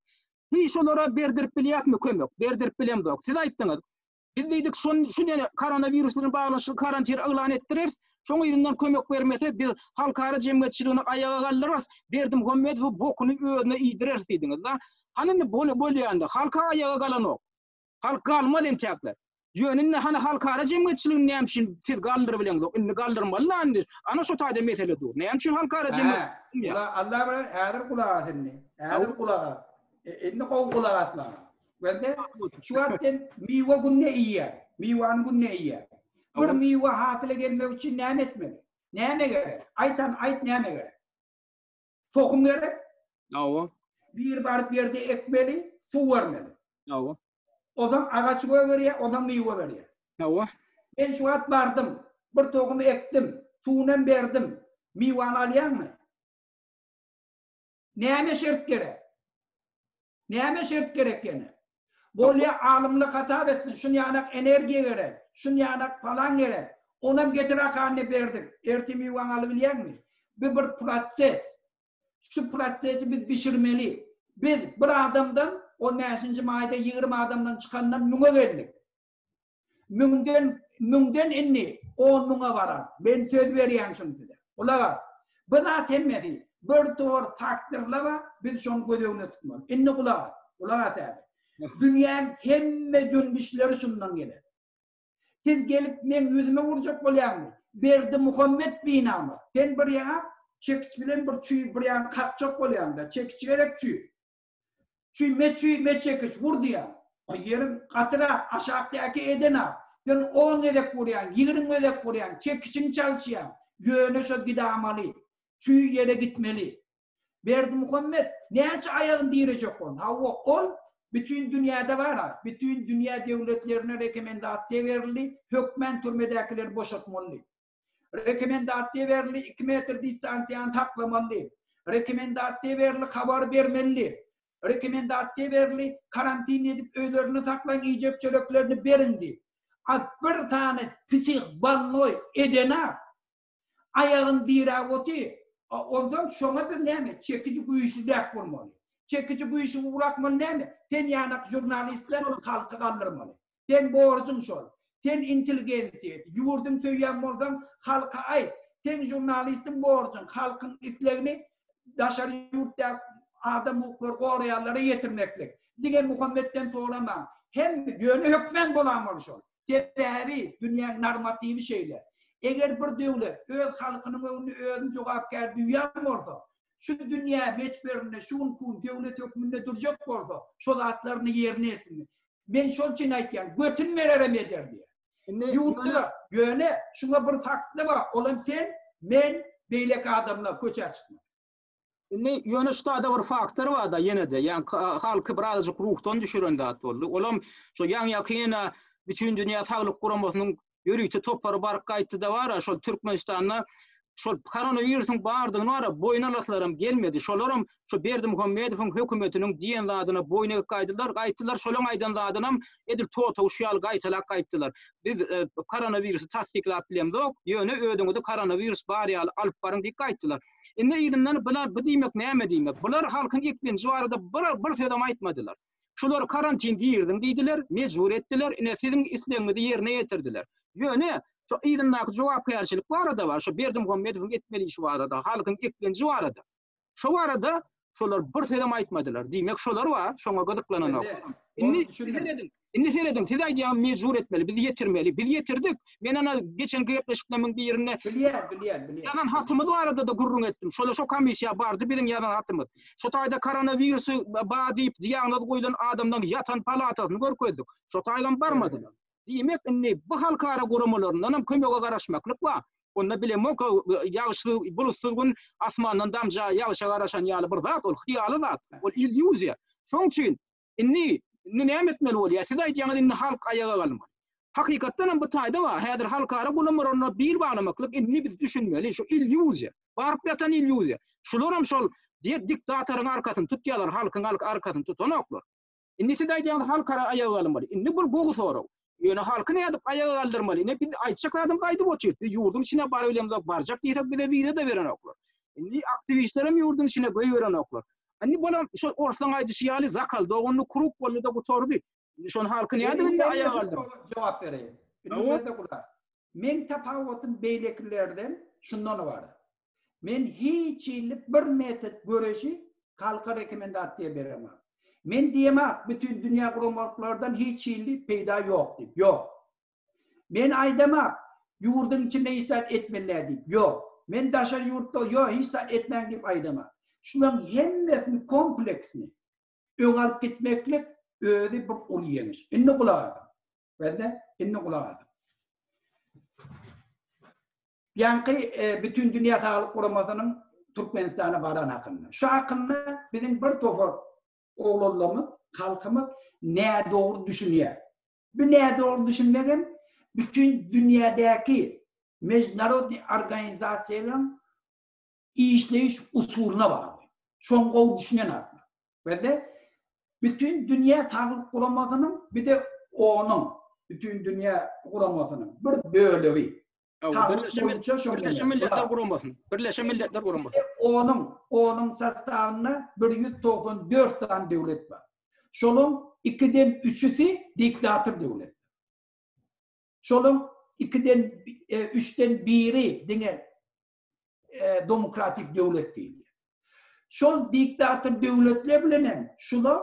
A: Hiý şolara berdirip bilýäsmi kömek? Berdirip bilemzok. Siz aýtdyňyz. Biz diýdik şon şu ýene koronawirus bilen baglanyşykly karantin yglan etdireris. Şoň yzyndan kömek bermese biz halkara jemgyýetçiligini aýaga galdyrarys. Berdimuhamedowy bokuny özüne iýdireris diýdiňiz-da. Hany indi bolýanda halka aýaga galanok. Halk galmaz entäkler. Ýöne indi hany halkara jemgyýetçiligini näme üçin siz galdyrybileňzok? Indi galdyrmaly-la indi. Ana şo taýda mesele dur. Näme üçin halkara
B: jemgyýet Hä, Allah bir häzir gulak as indi. Häzir gulak as. Indi gowy gulak as maňa. Wende şu wagt sen miwe günde iýýäň. Miwany günde iýýäň. Bir miwe hasyla gelmek üçin näme etmeli? Näme gerek? Aýt hany aýt näme gerek? Tohum gerek.
A: Hawa.
B: Bir baryp ýerde ekmeli, suw bermeli.
A: Hawa.
B: Ozan agaç gögerýär, ozan miwe berýär.
A: Hawa.
B: Men şu wagt bardym, bir tohum ekdim, suwunam berdim. Miwany alýaňmy? Näme şert gerek? Näme şert gerek ýene? Bolýa alymlyk hasap etsin, şun ýanak energiýa gerek, şun ýanak palan gerek. Onam getir akanyny berdik. Ertir miwaňy alybilýäňmi? Bu bir proses. Şu prosesi biz bişirmeli. Biz bir adamdan on bäşinji maýda 20 adamdan çykandan müňe geldik. Müňden, müňden indi on müňe barar. Men söz berýän şuny size. Gulak as. Bu zat hemmesi bir tor faktorlar bar, biz şony göz öňünde tutmaly. Indi gulak as. Gulak as häzir. Dünýäň hemme jünbüşleri şundan geler. Siz gelip meň ýüzüme urjak bolýaňmy? Berdimuhammet binamys. Sen bir ýaňa çekiç bilen bir çüý bir ýaňa kakjak bolýaň-da. Çekiç gerek çüý. Çüý me çüý me çekiç wur diýýäň. O ýeriň gatyrak, aşakdaky edenak. Sen on gezek urýaň, 20 gezek urýaň, çekiçiňi çalyşýaň. Ýöne şo gidamaly. Çüý ýere gitmeli. Berdimuhammet näçe aýagyny direjek boldy. Hawa, ol bütin dünýäde bar-a. Bütin dünýä döwletlerine rekomendasiýa berildi, hökmän türmedäkileri boşatmaly diýip. Rekomendasiýa berildi, 2 metr distansiýany saklamaly diýip. Rekomendasiýa berildi, habar bermeli diýip. Rekomendasiýa berildi, karantin edip öýlerinde saklaň, iýjek çöreklerini beriň diýip. A bir sany psih bolnoý edenak. Aýagyny diräp otyr. A onsoň şoňa biz näme, çekiji güýçlüräk bolmaly. Çekiji güýçli urakmaly näme? Sen ýanak žurnalistler halky galdyrmaly. Seň borjuň şol. Sen intelligensiýa, ýurduňy söýýän bolsaň, halka aýt. Seň žurnalistiň borjuň halkyň islegini daşary ýurtdaky adam hukuklary goraýanlara ýetirmeklik. Diňe Muhammetden soramaň. Hem ýöne hökmän bolanmaly şol. Sebäbi dünýäň normatiwi şeýle. Eger bir döwlet öz halkynyň öňünde özüni jogapkär duýýan bolsa, şu dünýä möçberinde şu günki gün döwlet hökmünde durjak bolsa, şo zatlaryny ýerine ýetirmeli. Men şol üçin aýtýan, götün bererem eder diýýär. Ýurtda ýöne şuňa bir fakty bar, olam sen, men, beýleki adamlar köçä çykmaly.
A: Indi ýöne şu taýda bir faktor bar-da ýene-de, ýagny halky birazajyk ruhdan düşüren zat boldy. Olam şo ýaňy-ýakyn Bütindünýä Saglyk Guramasynyň ýörite topary baryp gaýtdy-da bar-a, şol Türkmenistanda şol koronawirusyň bardygyny bar-a boýun alaslaram gelmedi. Şolaram şo Berdimuhamedowyň hökümetiniň diýen zadyna boýun egip gaýdylar, gaýtdylar, şolaň aýdan zadynam edil totawuş ýaly gaýtalap gaýtdylar. Biz koronawirusy tassyklap bilemzok, ýöne özüňizi koronawirus bar ýaly alyp baryň diýip gaýtdylar. Indi yzyndan bular bu diýmek näme diýmek? Bular halkyň eklenji barada bir bir sözem aýtmadylar. Şulary karantin girdiň diýdiler, mejbur etdiler, ine siziň islegiňizi ýerine ýetirdiler. Ýöne şo yzyndaky jogapkärçilik barada bar, şo Berdimuhamedowyň etmeli işi barada, halkyň eklenji barada. Şo barada şolar bir sözem aýtmadylar. Diýmek şolar bar, şoňa gyzyklananok. Indi serediň, indi serediň, siz aýdýaňyz mejbur etmeli, biz ýetirmeli. Biz ýetirdik. Men ana geçen gepleşiklerimiň birinde
B: Bilýän, bilýän, bilýän.
A: Ýazan hatymyz barada-da gürrüň etdim. Şola şo komissiýa bardy biziň ýazan hatymyz. Şo taýda koronawirusy bar diýip diagnoz goýlan adamlaryň ýatan palatasyny görkezdik. Şo taýgam barmadylar. Diýmek, indi bu halkara guramalaryndanam kömege garaşmaklyk bar. Onda bilemok, ýagyşsyz, bulutsyz gün asmandan damja ýagyşa garaşan ýaly bir zat ol, hyýaly zat, ol illýuziýa. Şonuň üçin indi, indi näme etmeli bolýar? Siz aýdýaňyz indi halk aýaga galmaly. Hakykatdan hem bu taýda bar. Häzir halkara guramalaryna bil baglamaklyk indi biz düşünmeli, şu illýuziýa, baryp ýatan illýuziýa. Şularam şol diktatoryň arkasyny tutýarlar, halkyň arkasyny tutanoklar. Indi siz aýdýaňyz halkara aýaga galmaly. Indi bul gowy sorag. Ýöne halky nädip aýaga galdyrmaly? Ine biz aýtjak zadymyzy aýdyp otyrys. Biz ýurduň içine barybilemzok, barjak diýsek bize wiza-da berenoklar. Indi aktiwistlerem ýurduň içine goýberenoklar. Indi bolam şol orslaň aýdyşy ýaly zakal doganly kruk boldy-da gutardy. Indi şony halky nädip indi aýaga galdyrmaly?
B: Jogap bereýin. Indi gözle gulak. Meň tapawutym beýlekilerden şundan ybarat. Men hiç hili bir metod göreşi halka rekomendasiýa beremok. Men diýemok bütin dünýä guramalyklardan hiç hili peýda ýok diýip. Ýok. Men aýdamok ýurduň içinde hiç zat etmeli däl diýip. Ýok. Men daşary ýurtda ýok hiç zat etmäň diýip aýdamok. Şularyň hemmesini kompleksini öňe alyp gitmeklik özi bir uly ýeňiş. Indi gulak asyň. Bende indi gulak asyň. Ýaňky Bütindünýä Saglyk Guramasynyň Türkmenistana baran hakynda. Şu hakynda biziň bir topar oglanlarymyz, halkymyz nädogry düşünýär. Bu nädogry düşünmegem bütin dünýädäki mejnarodnyý organizasiýalaryň işleýiş usulyna bagly. Şoň gowy düşünen adamlar. We-de Bütün dünýä saglyk guramasynyň bir-de onuň Bütün dünýä guramasynyň bir bölegi.
A: Saglyk boýunça şo Birleşen Milletler Guramasynyň, Birleşen Milletler Guramasy.
B: Onuň, onuň sostawynda 194 sany döwlet bar. Şolaň ikiden üçüsi diktator döwletler. Şolaň ikiden, üçden biri diňe demokratik döwlet diýilýär. Şol diktator döwletler bilen hem şular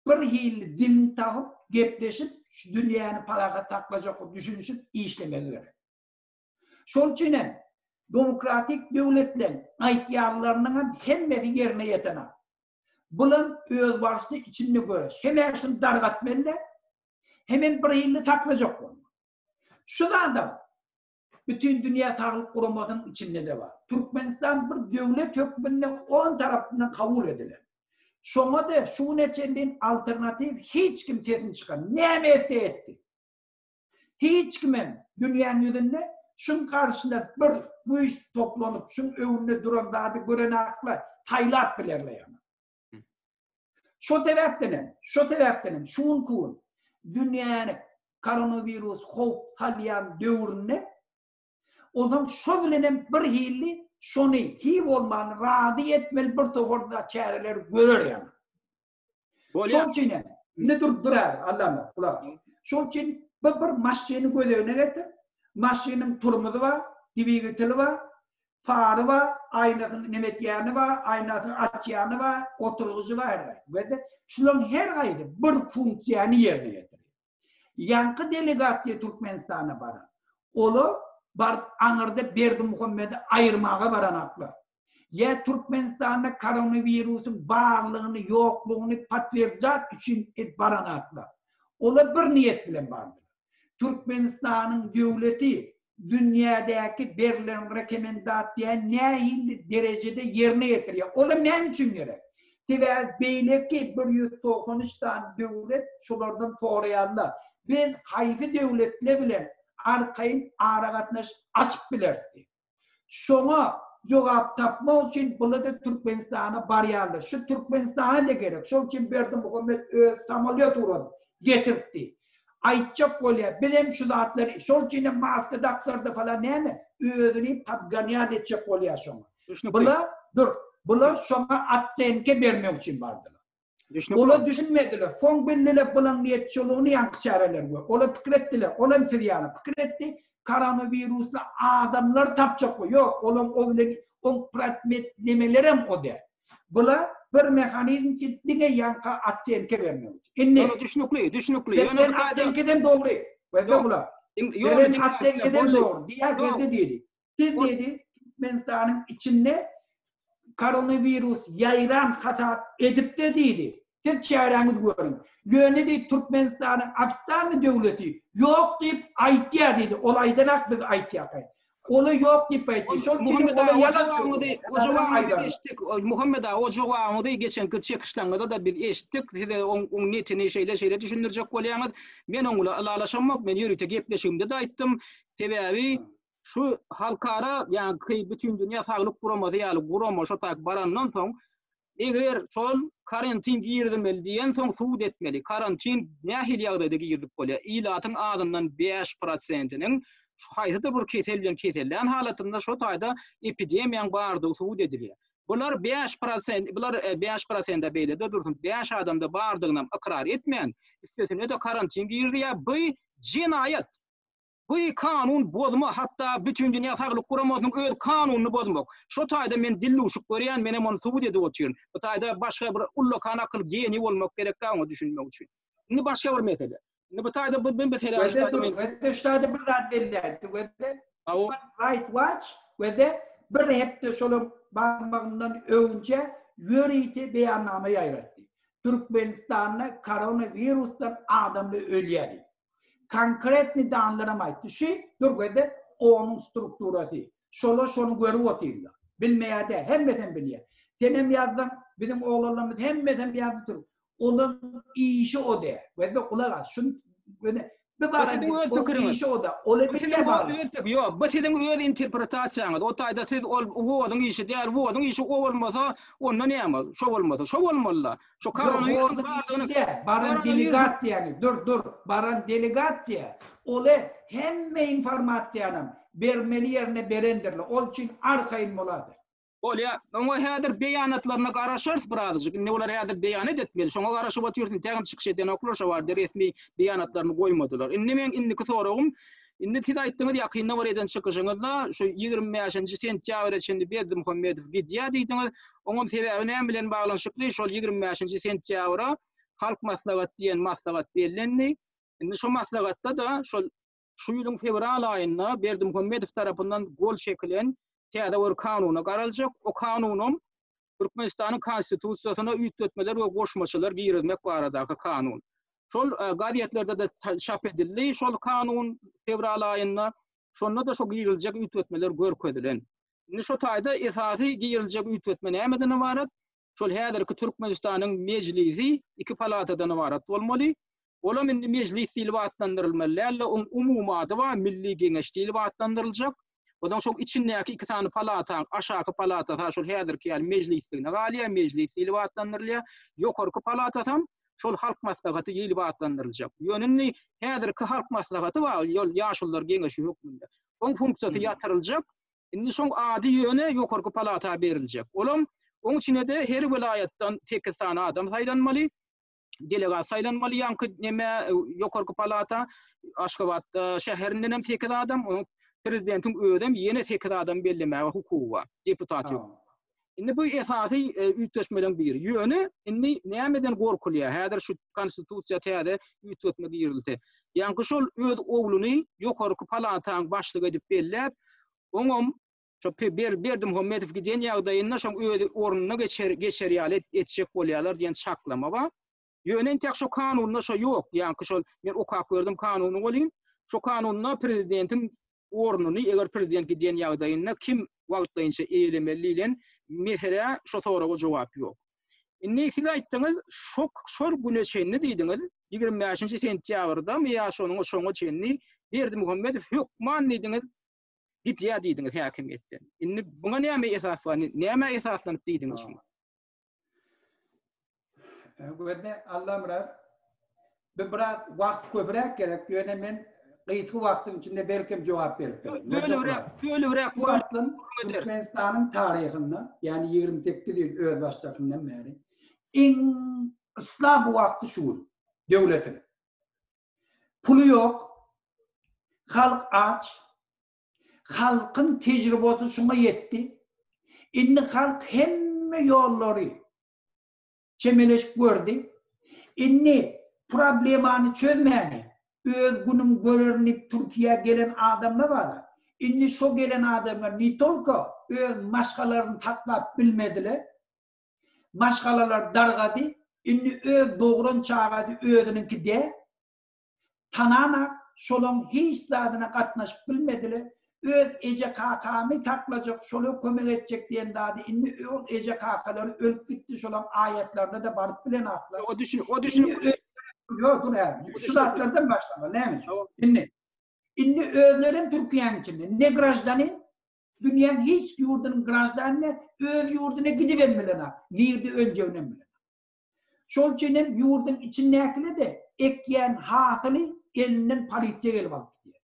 B: bir hili dilini tapyp, gepleşip, şu dünýäni parahat saklajak bolup düşünişip işlemeli gerek. Şol üçin hem demokratik döwletleň aýtýanlarynyň hem hemmesi ýerine ýetenok. Bulam özbaşyna içinde göreş. Hem-ä şuny dargatmaly-dä, hemem bir hili saklajak bolmaly. Şu zadam Bütindünýä Saglyk Guramasynyň içinde-de bar. Türkmenistan bir döwlet hökmünde on tarapyndan kabul edilen. Şoňa-da şu güne çenli alternatiw hiç kim sesini çykarmady. Näme etse etdi. Hiç kimem dünýäň ýüzünde şuň garşyna bir güýç toplanyp, şuň öňünde duran zady görenaklar saýlap bilerler ýaňy. Şo sebäpden hem, şo sebäpden hem şu günki gün dünýäni koronawirus howp salýan döwründe onsoň şo bilen hem bir hilli şony hi bolman razy etmeli bir topar da çäreleri görer ýaly. Şoň üçin hem indi dur dur häzir Allamyrat gulak. Şoň üçin bu bir maşyny göz öňüne getir. Maşynyň turmuzy bar, dwigateli bar. Fary bar, aýnasyny nemetýäni bar, aýnasyny açýany bar, oturgyjy bar her haýsy. Gözle, şularyň her haýsy bir funksiýany ýerine ýetirýär. Ýaňky delegasiýa Türkmenistana baran. Olar baryp aňyrda Berdimuhamedi aýyrmaga baranaklar. Ýa Türkmenistanda koronawirusyň barlygyny, ýoklugyny potwierdzat üçin baranaklar. Olar bir niýet bilen bardylar. Türkmenistanyň döwleti dünýädäki berlen rekomendasiýany nähili derejede ýerine ýetirýär? Olam näme üçin gerek? Sebäbi beýleki 193 sany döwlet şulardan soraýarlar. Biz haýsy döwletler bilen arkaýyn aragatnaşyk açyp bileris diýip. Şoňa jogap tapmak üçin bular-da Türkmenistana barýarlar. Şu Türkmenistana-da gerek. Şol üçin Berdimuhamet öz samolýot ugradyp getirtdi. Aýtjak bolýar, bizem şu zatlary, şol üçinem maska dakdyrdy falan näme, özüni podgonýat etjek bolýar şoňa.
A: Düşnükli.
B: Bular, dur, bular şoňa otsenka bermek üçin bardylar.
A: Düşnükli.
B: Olar düşünmediler. Soň bildiler bulaň niýetçiligini ýaňky çäreler gör. Olar pikir etdiler. Olam siz ýaly pikir etdi. Koronawirusly adamlary tapjak bu. Ýok, olaň o bilen oň predmet nemelerem o däl. Bular bir mehanizm ki diňe ýaňka otsenka bermek üçin. Indi
A: Ýöne düşnükli, düşnükli. Ýöne
B: beren
A: bu taýda
B: otsenkeden dogry. Gözle bular.
A: Ýok,
B: Beren
A: diňe
B: otsenkeden
A: boldy.
B: dogry. Diýýär
A: Ýok.
B: gözle diýdi. Siz diýdi, Türkmenistanyň içinde koronawirus ýaýran hasap edipde diýdi. Siz çäräňizi görüň. Ýöne diýdi, Türkmenistanyň ofitsialnyý döwleti ýok diýip aýtýar diýdi. Ol aýdanak biz aýtýarka. Ola ýok diýip aýtýar. Şol üçin
A: Muhammet
B: ola
A: aga, o
B: ýalan
A: jogabyňyzy,
B: söýleýär.
A: o jogabyňyzy
B: Aýdarlar.
A: eşitdik. Muhammet aga, o jogabyňyzy geçenki çekyşlaňyzda-da biz eşitdik. Size oň oň netini şeýle-şeýle düşündirjek bolýaňyz. Men oň bilen ylalaşamok. Men ýörite gepleşigimde-de aýtdym. Sebäbi şu halkara, ýagny Bütindünýä Saglyk Guramasy ýaly gurama şo taýyk barandan soň, eger şol karantin girizilmeli diýensoň subut etmeli. Karantin nähili ýagdaýda girizip bolýar? Ilatyň azyndan 5 prosentiniň şu haýsydyr bir kesel bilen kesellän halatynda şo taýda epidemiýaň bardygy subut edilýär. Bular 5 prosent, bular 5 prosent-ä beýle-de dursun, 5 adamda bardygynam ykrar etmän, üstesine-de karantin girizýär. Bu jenaýat. Bu kanun bozma, hatda Bütindünýä Saglyk Guramasynyň öz kanunyny bozmak. Şo taýda men dildüwşük görýän, menem ony subut edip otyryn. Bu taýda başga bir ullakan akyl geniý bolmak gerekkä oňa düşünmek üçin. Indi başga bir mesele. Indi bu taýda bu meselä şu
B: Gözde
A: taýda
B: dur,
A: men
B: gözde şu taýda bir zat belläýdi. Gözde
A: Hawa.
B: Human Right Watch gözde bir hepde şolaň barmagyndan öňünçä ýörite beýannama ýaýratdy. Türkmenistanda koronawirusdan adamlar ölýär diýip. Konkretny danlaram aýtdy. Şu dur gözde onuň strukturasy. Şolar şony görüp otyrlar. Bilmeýär däl, hemmesem bilýär. Senem ýazdyň, biziň oglanlarymyz hemmesem ýazdy tur. Olaň işi o däl. Gözde gulak as. Şun gözde bir
A: Bu
B: baran
A: siziň öz
B: oň
A: pikiriňiz.
B: işi o däl. Ola
A: Bu siziň
B: bilýär
A: öz
B: barlar.
A: öz pik ýok, bu siziň öz interpretasiýaňyz. O taýda siz ol WOZ-yň işi däl, WOZ-yň işi o bolmasa, onda näme? Şo bolmasa, şo bolmaly-da. Şu
B: Ýok,
A: koronawirusyň
B: WOZ-yň
A: barlygyny
B: işi däl. Baran
A: koronawirus
B: delegasiýany, dur, dur, baran delegasiýa ola hemme informasiýanam bermeli ýerine berendirler. Ol üçin arkaýyn bolady.
A: Bolýa. Oňa häzir beýanatlaryna garaşarys birazajyk. Indi olar häzir beýanat etmeli. Şoňa garaşyp otyrys. Intägem çykyş edenoklar şo barada resmi beýanatlaryny goýmadylar. Indi meň indiki soragym, indi siz aýtdyňyz ýakynda bir eden çykyşyňyzda şu 25-nji sentýabra çenli Berdimuhamedow gidýär diýdiňiz. Oňam sebäbi näme bilen baglanyşykly? Şol 25-nji sentýabra Halk maslahat diýen maslahat bellendi. Indi şo maslahatda-da şol Şu ýylyň fewral aýynda Berdimuhamedow tarapyndan gol çekilen täze bir kanuna garaljak. O kanunam Türkmenistanyň Konstitusiýasyna üýtgetmeler we goşmaçalar girizmek baradaky kanun. Şol gazetlerde-de çap edildi şol kanun fewral aýynda. Şonda-da şo giriziljek üýtgetmeler görkezilen. Indi şo taýda esasy giriziljek üýtgetme nämeden ybarat? Şol häzirki Türkmenistanyň Mejlisi iki palatadan ybarat bolmaly. Olam indi Mejlis diýlip atlandyrylmaly däl-de, oň umumy ady bar, Milli Geňeş diýlip atlandyryljak. Onsoň şoň içindäki iki sany palataň aşaky palatasy şol häzirki ýaly Mejlisligine galýar, Mejlis diýlip atlandyrylýar. Ýokarky palatasam şol Halk Maslahaty diýlip atlandyryljak. Ýöne indi häzirki Halk Maslahaty bar, ol Ýaşulular Geňeşi hökmünde. Oň funksiýasy ýatyryljak. Indi şoň ady ýöne ýokarky palata beriljek. Olam oň içine-de her welaýatdan sekiz sany adam saýlanmaly. Delegat saýlanmaly ýaňky neme ýokarky palata. Aşgabat şäherinden hem sekiz adam. Onuň. Prezidentiň özem ýene sekiz adam bellemäge hukugy bar, deputat ýok. Indi bu esasy üýtgeşmeleriň biri. Ýöne indi nämeden gorkulýar? Häzir şu konstitusiýa täze üýtgetme girizilse. Ýaňky şol öz ogluny ýokarky palataň başlygy edip belläp, oňam şo Berdimuhamedow giden ýagdaýynda şoň özi ornuna geçer geçer ýaly etjek bolýarlar diýen çaklama bar. Ýöne entek şo kanunda şo ýok. Ýaňky şol men okap gördüm kanuny welin, şo kanunda prezidentiň ornuny eger prezident gidýän ýagdaýynda kim wagtlaýynça eýelemeli diýlen meselä şo soraga jogap ýok. Indi siz aýtdyňyz, şo şol güne çenli diýdiňiz, 25-nji sentýabrdamy ýa şonuň şoňa çenli Berdimuhamedow hökman diýdiňiz, gidýär diýdiňiz häkimiýetden. Indi buňa näme esas bar? Nämä esaslanyp diýdiňiz şuny?
B: Gözde Allamyrat, bir biraz wagt köpräk gerek, ýöne men gysga wagtyň içinde belkem jogap berip bilerin.
A: Bölübräk, bölübräk
B: wagtyn Türkmenistanyň taryhynda, ýagny 28 ýyl özbaşdakyndan bäri iň yslam wagty şu gün döwletiň. Puly ýok, halk aç, Halkyň tejribesi şuňa ýetdi. Indi halk hemme ýollary çemeleşip gördi. Indi problemany çözmäni, öz günüm görerin diýip Türkiýä gelen adamlar bar-a. Indi şo gelen adamlar ne tolko öz maşgalaryny saklap bilmediler. Maşgalalar dargady. Indi öz dogran çagasy özüniňki däl. Tananak, şolaň hiç zadyna gatnaşyp bilmediler. Öz eje-kakamy saklajak, şola kömek etjek diýen zady indi ol eje-kakalary ölüp gitdi, şolaň aýatlaryna-da baryp bilenaklar.
A: O düşün, o düşün.
B: Ýok, dur hä. Şu zatlardan başlamaly, näme üçin? Indi, indi özlerem Türkiýäniň içinde ne graždanin, dünýäň hiç ýurdunyň graždanine öz ýurduna gidibem bilenak, nirde öljeginem bilenak. Şol üçin hem ýurduň içindäkile-de ekýän hasyly elinden polisiýa gelip alyp gidýär.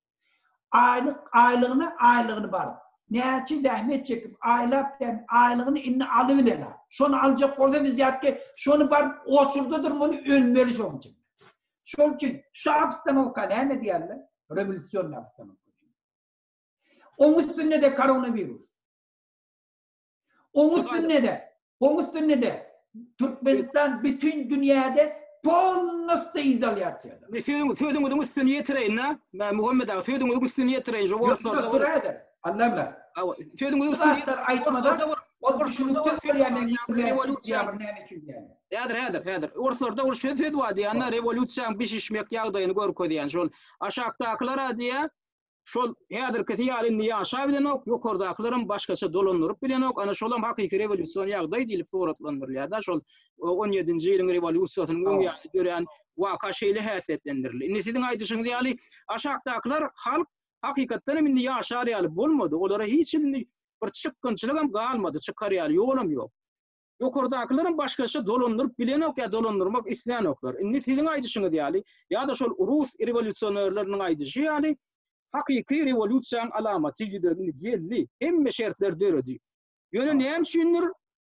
B: Aýlyk aýlygyna aýlygyny baryp, näçe zähmet çekip aýlap däm aýlygyny indi alybilen-a. Şony aljak bolsa wzýatke şony baryp oçurda durmaly ölmeli şoň üçin. Şol üçin şu obstanowka näme diýerler? Rewolýusionnyý obstanowka diýýär. Oň üstünde-de koronawirus. Oň üstünde-de, oň üstünde-de Türkmenistan bütin dünýäde polnosda izolýasiýada.
A: Men sözüň, sözüňiziň üstüni ýetireýin-dä. Mä Muhammet aga, sözüňiziň üstüni ýetireýin. Şu orslarda
B: bir. Häzir, Allamyrat.
A: Hawa, sözüňiziň üstüni
B: ýetir. Aýtmada, ol düşünikde bolýar men rewolýusiýa näme üçin diýýän.
A: Häzir, häzir, häzir. Orslarda bir söz söz bar diýýän, rewolýusiýaň bişişmek ýagdaýyny görkezýän. Şol aşakdakylara diýýär, Şol häzirkisi ýaly indi ýaşabilenok, ýokardakylaram başgaça dolandyryp bilenok, ana şolam hakyky rewolýusion ýagdaý diýlip suratlandyrylýar-da, şol on ýedinji ýylyň rewolýusiýasynyň öň ýany dörän waka şeýle häsiýetlendirildi. Indi siziň aýdyşyňyz ýaly, aşakdakylar halk hakykatdan hem indi ýaşar ýaly bolmady, olara hiç indi bir çykgynçylygam galmady, çykar ýaly ýolam ýok. Ýokardakylaram başgaça dolandyryp bilenok ýa dolandyrmak islänoklar. Indi siziň aýdyşyňyz ýaly, ýa-da şol rus rewolýusionerleriniň aýdyşy ýaly, hakyky rewolýusiýaň alamaty ýüze indi geldi, hemme şertler döredi. Ýöne näme üçindir,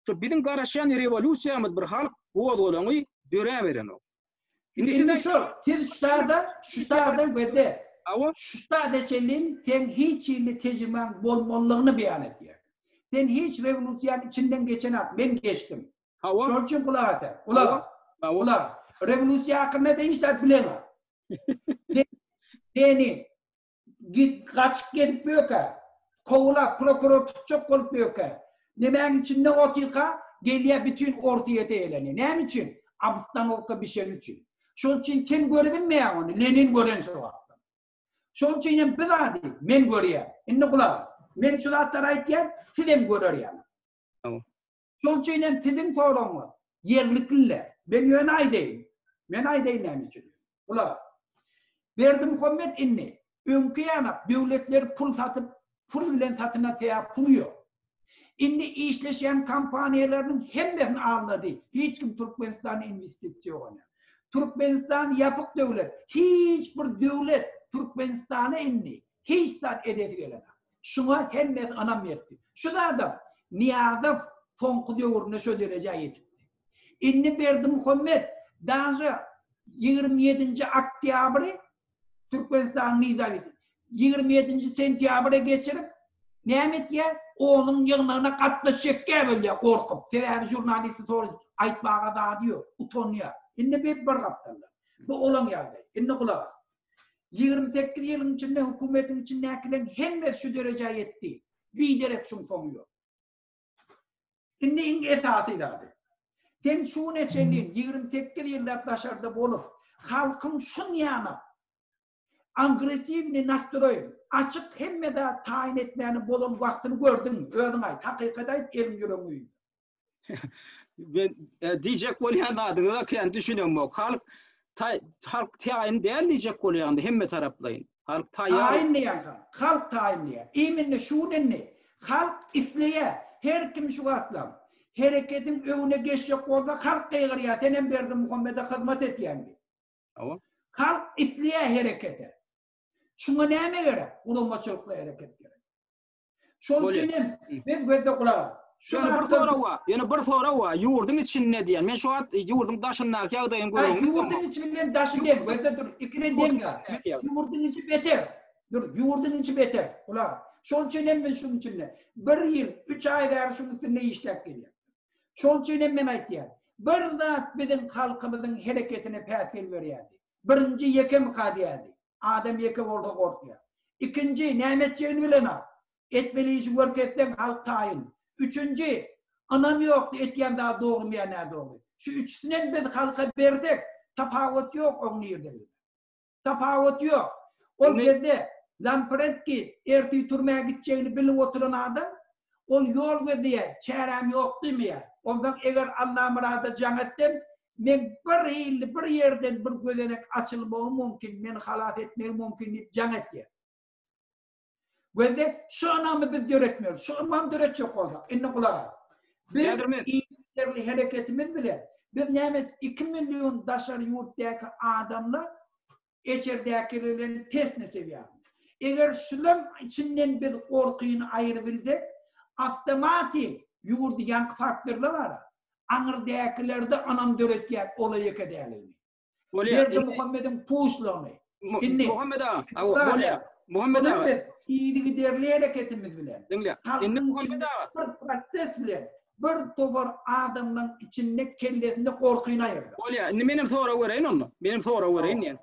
A: şu biziň garaşýan rewolýusiýamyz bir halk gozgalaňy döräberenok.
B: Indi siz şol, siz şu taýda, şu taýda gözle. Şu taýda çenli seň hiç hili tejribaň bolmalygyny beýan edýär. Sen hiç rewolýusiýanyň içinden geçenak, men geçdim.
A: Hawa.
B: Şol üçin gulak ata. Gulak. Gulak. Rewolýusiýa hakynda da hiç zat bileňok. Lenin Git gaçyp gezip ýökä, kowlap prokuror tutjak bolup ýökä, nemäň içinde otyrka gelýä bütin Orsýete eýlenýä. Näme üçin? Obstanowka bişeni üçin. Şol üçin sen görübilmeýäň ony, Lenin gören şo wagtlar. Şol üçin hem bir zady men görýän. Indi gulak as. Men şu zatlary aýtýan, siz hem görer ýaly. Şol üçin hem siziň soragyňyz ýerlikli-le. Men ýöne aýdaýyn. Men aýdaýyn näme üçin. Bular. Berdimuhamet indi öňki ýanak döwletleri pul satyp, pul bilen satyn alsaýar puly ýok. Indi işleşýän kompaniýalarynyň hemmesini aldady. Hiç kim Türkmenistana inwestisiýa ýok ony. Türkmenistan ýapyk döwlet. Hiç bir döwlet Türkmenistana indi hiç zat edesi gelenok. Şuňa hemmesi ynam ýetdi. Şu zadam Nyýazow soňky döwründe şo derejä ýetipdi. Indi Berdimuhamet daže 27-nji oktýabry Türkmenistanyň nezawism. 27-nji sentýabra geçirip, näme etýär? Onuň ýygnagyna gatnaşjakkä bolýar gorkup. Sebäbi žurnalisti sorap aýtmaga zady ýok, utanýar. Indi bir bir gapdaldan. Bu olaň ýagdaýy. Indi gulak as. 28 ýylyň içinde hökümetiň içindäkileriň hemmesi şu derejä ýetdi. Biderek şuň soňy ýok. Indi iň esasy zady. Sen şu güne çenli 28 ýyllap daşarda bolup, halkyň şunýana agressiwnyý nastroý, açyk hemme zat taýyn etmäni bolan wagtyny gördüňmi? Özüň aýt, hakykaty aýt, eliň ýüregiň öýünde.
A: Men e, diýjek bolýan zadyňyza kän düşünemok. Halk halk taýyn däl diýjek bolýaňda hemme taraplaýyn. Halk taýýar.
B: Taýyn diýýän halk. Halk taýyn diýýär. Imенно şu gün indi halk isleýär. Her kim şu gatlam. Hereketiň öňüne geçjek bolsa halk gygyrýar, senem Berdimuhamede hyzmat etýäň diýip.
A: Hawa.
B: Halk isleýär herekete. Şuňa näme gerek? Guramaçylykly hereket gerek. Şonuň üçin hem biz gözde gulak.
A: Şu Ýöne bir sorag bar. Ýöne bir sorag bar. Ýurduň içinde diýen. Men şu wagt ýurduň daşyndaky ýagdaýyny
B: görüň. Ýurduň içi bilen daşy deň. Gözde dur. Ikide deň. Ýurduň içi beter. Dur, ýurduň içi beter. Gulak. Şonuň üçin hem men şunuň içinde bir ýyl, üç aý bäri şunuň üstünde işläp gelýän. Şonuň üçin hem men aýtýan. Bir zat biziň halkymyzyň hereketine päsgel berýärdi. Birinji ýekemika diýerdi. Adam ýeke bolsa gorkýar. Ikinji, näme etjegini bilenok. Etmeli işi görkezseň halk taýyn. Üçünji, ynam ýokdy etýän zady dogrymy ýa nädogry. Şu üçüsinem biz halka bersek, tapawut ýok oň nirdeligine. Tapawut ýok. Ol gezde Zampredki ertir türmä gitjegini bilip oturan adam, ol ýol gözleýär, çäräm ýok diýmeýär. Onsoň eger Allamyrada jaň etsem, meň bir hilli bir ýerden bir gözenek açylmagy mümkin, meni halas etmegi mümkin diýip jaň etýär. Gözle, şu ynamy biz döretmeli. Şu ynamy döretjek bolsak, indi gulak as. Biz yzygiderli hereketimiz bilen, biz näme 2 million daşary ýurtdaky adamlar içerdäkiler bilen tesne sebýär. Eger şulaň içinden biz gorkyny aýyrybilsek, awtomatik ýurdy ýaňky faktorlar bar. Aňyrdäkilerde ynam döretýär ola ýeke däligini.
A: Bolýar.
B: Berdimuhamediň puşlagyny.
A: Indi Muhammet aga, bolýar. Muhammet aga.
B: Yzygiderli hereketimiz bilen.
A: Diňle. Indi Muhammet aga.
B: Bir proses bilen bir topar adamlaryň içinde kellesinde gorkyny aýyrdyk.
A: Bolýar. Indi menem sorag bereýin onda. Menem sorag bereýin diýen.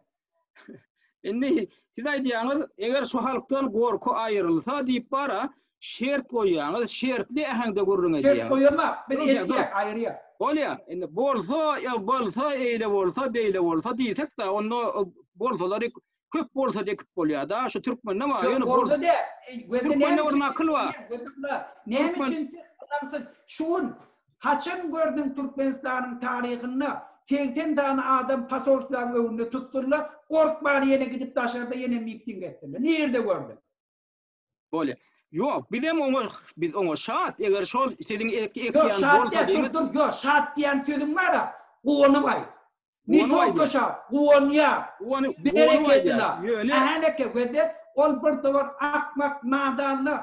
A: Indi siz aýdýaňyz, eger şu halkdan gorky aýrylsa diýip bara, şert goýýaňyz, şertli äheňde gürrüň
B: edýäňiz. Şert goýamak, biz edýäk, aýyrýas.
A: Bolýar. Indi bolsa, bolsa, eýle bolsa, beýle bolsa diýsek-de, onda bolsalary köp bolsa dekip bolýar-da. Şu türkmende bar,
B: ýöne bolsa dä.
A: Türkmende bir nakyl bar.
B: Näme üçin siz ynamsyz? Şu gün Haçan gördüň Türkmenistanyň taryhynda 80 sany adam posolstwaň öňünde tutdurlar, gorkman ýene gidip daşarda ýene miting etdirler. Nirde gördüň?
A: Bolýar. Ýok, bizem oňa biz oňa şat, eger şol siziň ekýän
B: bolsa diýiň. Dur, dur, ýok, şat diýen sözüň bar-a, guwanyp aýt. Ne tolko şat, guwanýar. Berekella. Ähäneke gözle, ol bir towar akmak nadanlar,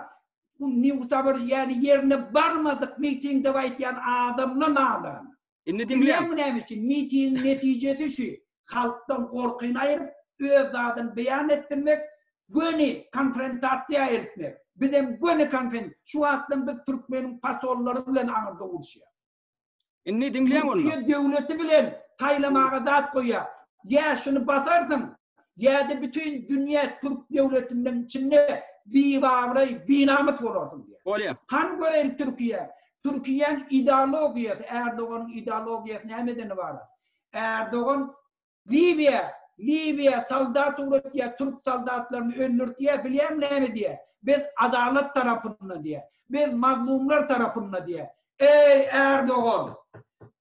B: Newsabyr ýaly ýerine barmadyk mitingde aýtýan adamla nadan.
A: Indi diňläň.
B: Bilýäňmi näme üçin? Mitingiň netijesi şu, halkdan gorkyny aýryp, öz zadyny beýan etdirmek, göni konfrontasiýa eltmek. Bizem göni konfen, şu wagtdan biz türkmeniň posollary bilen aňyrda uruşýas.
A: Indi diňläň
B: onda. Türkiýe döwleti bilen saýlamaga zat goýýar. Ýa şuny basarsyň, ýa-da bütin dünýä türk döwletiniň içinde bibabraý, binamys bolarsyň diýýär.
A: Bolýar.
B: Hany göreýin Türkiýe. Türkiýäň ideologiýasy, Erdoganyň ideologiýasy nämeden ybarat? Erdogan Liwiýa, Liwiýa soldat ugratýar, türk soldatlaryny öldürtýär, bilýäňmi näme diýýär? Biz adalat tarapynda diýýär. Biz mazlumlar tarapynda diýýär. Eý, Erdogan!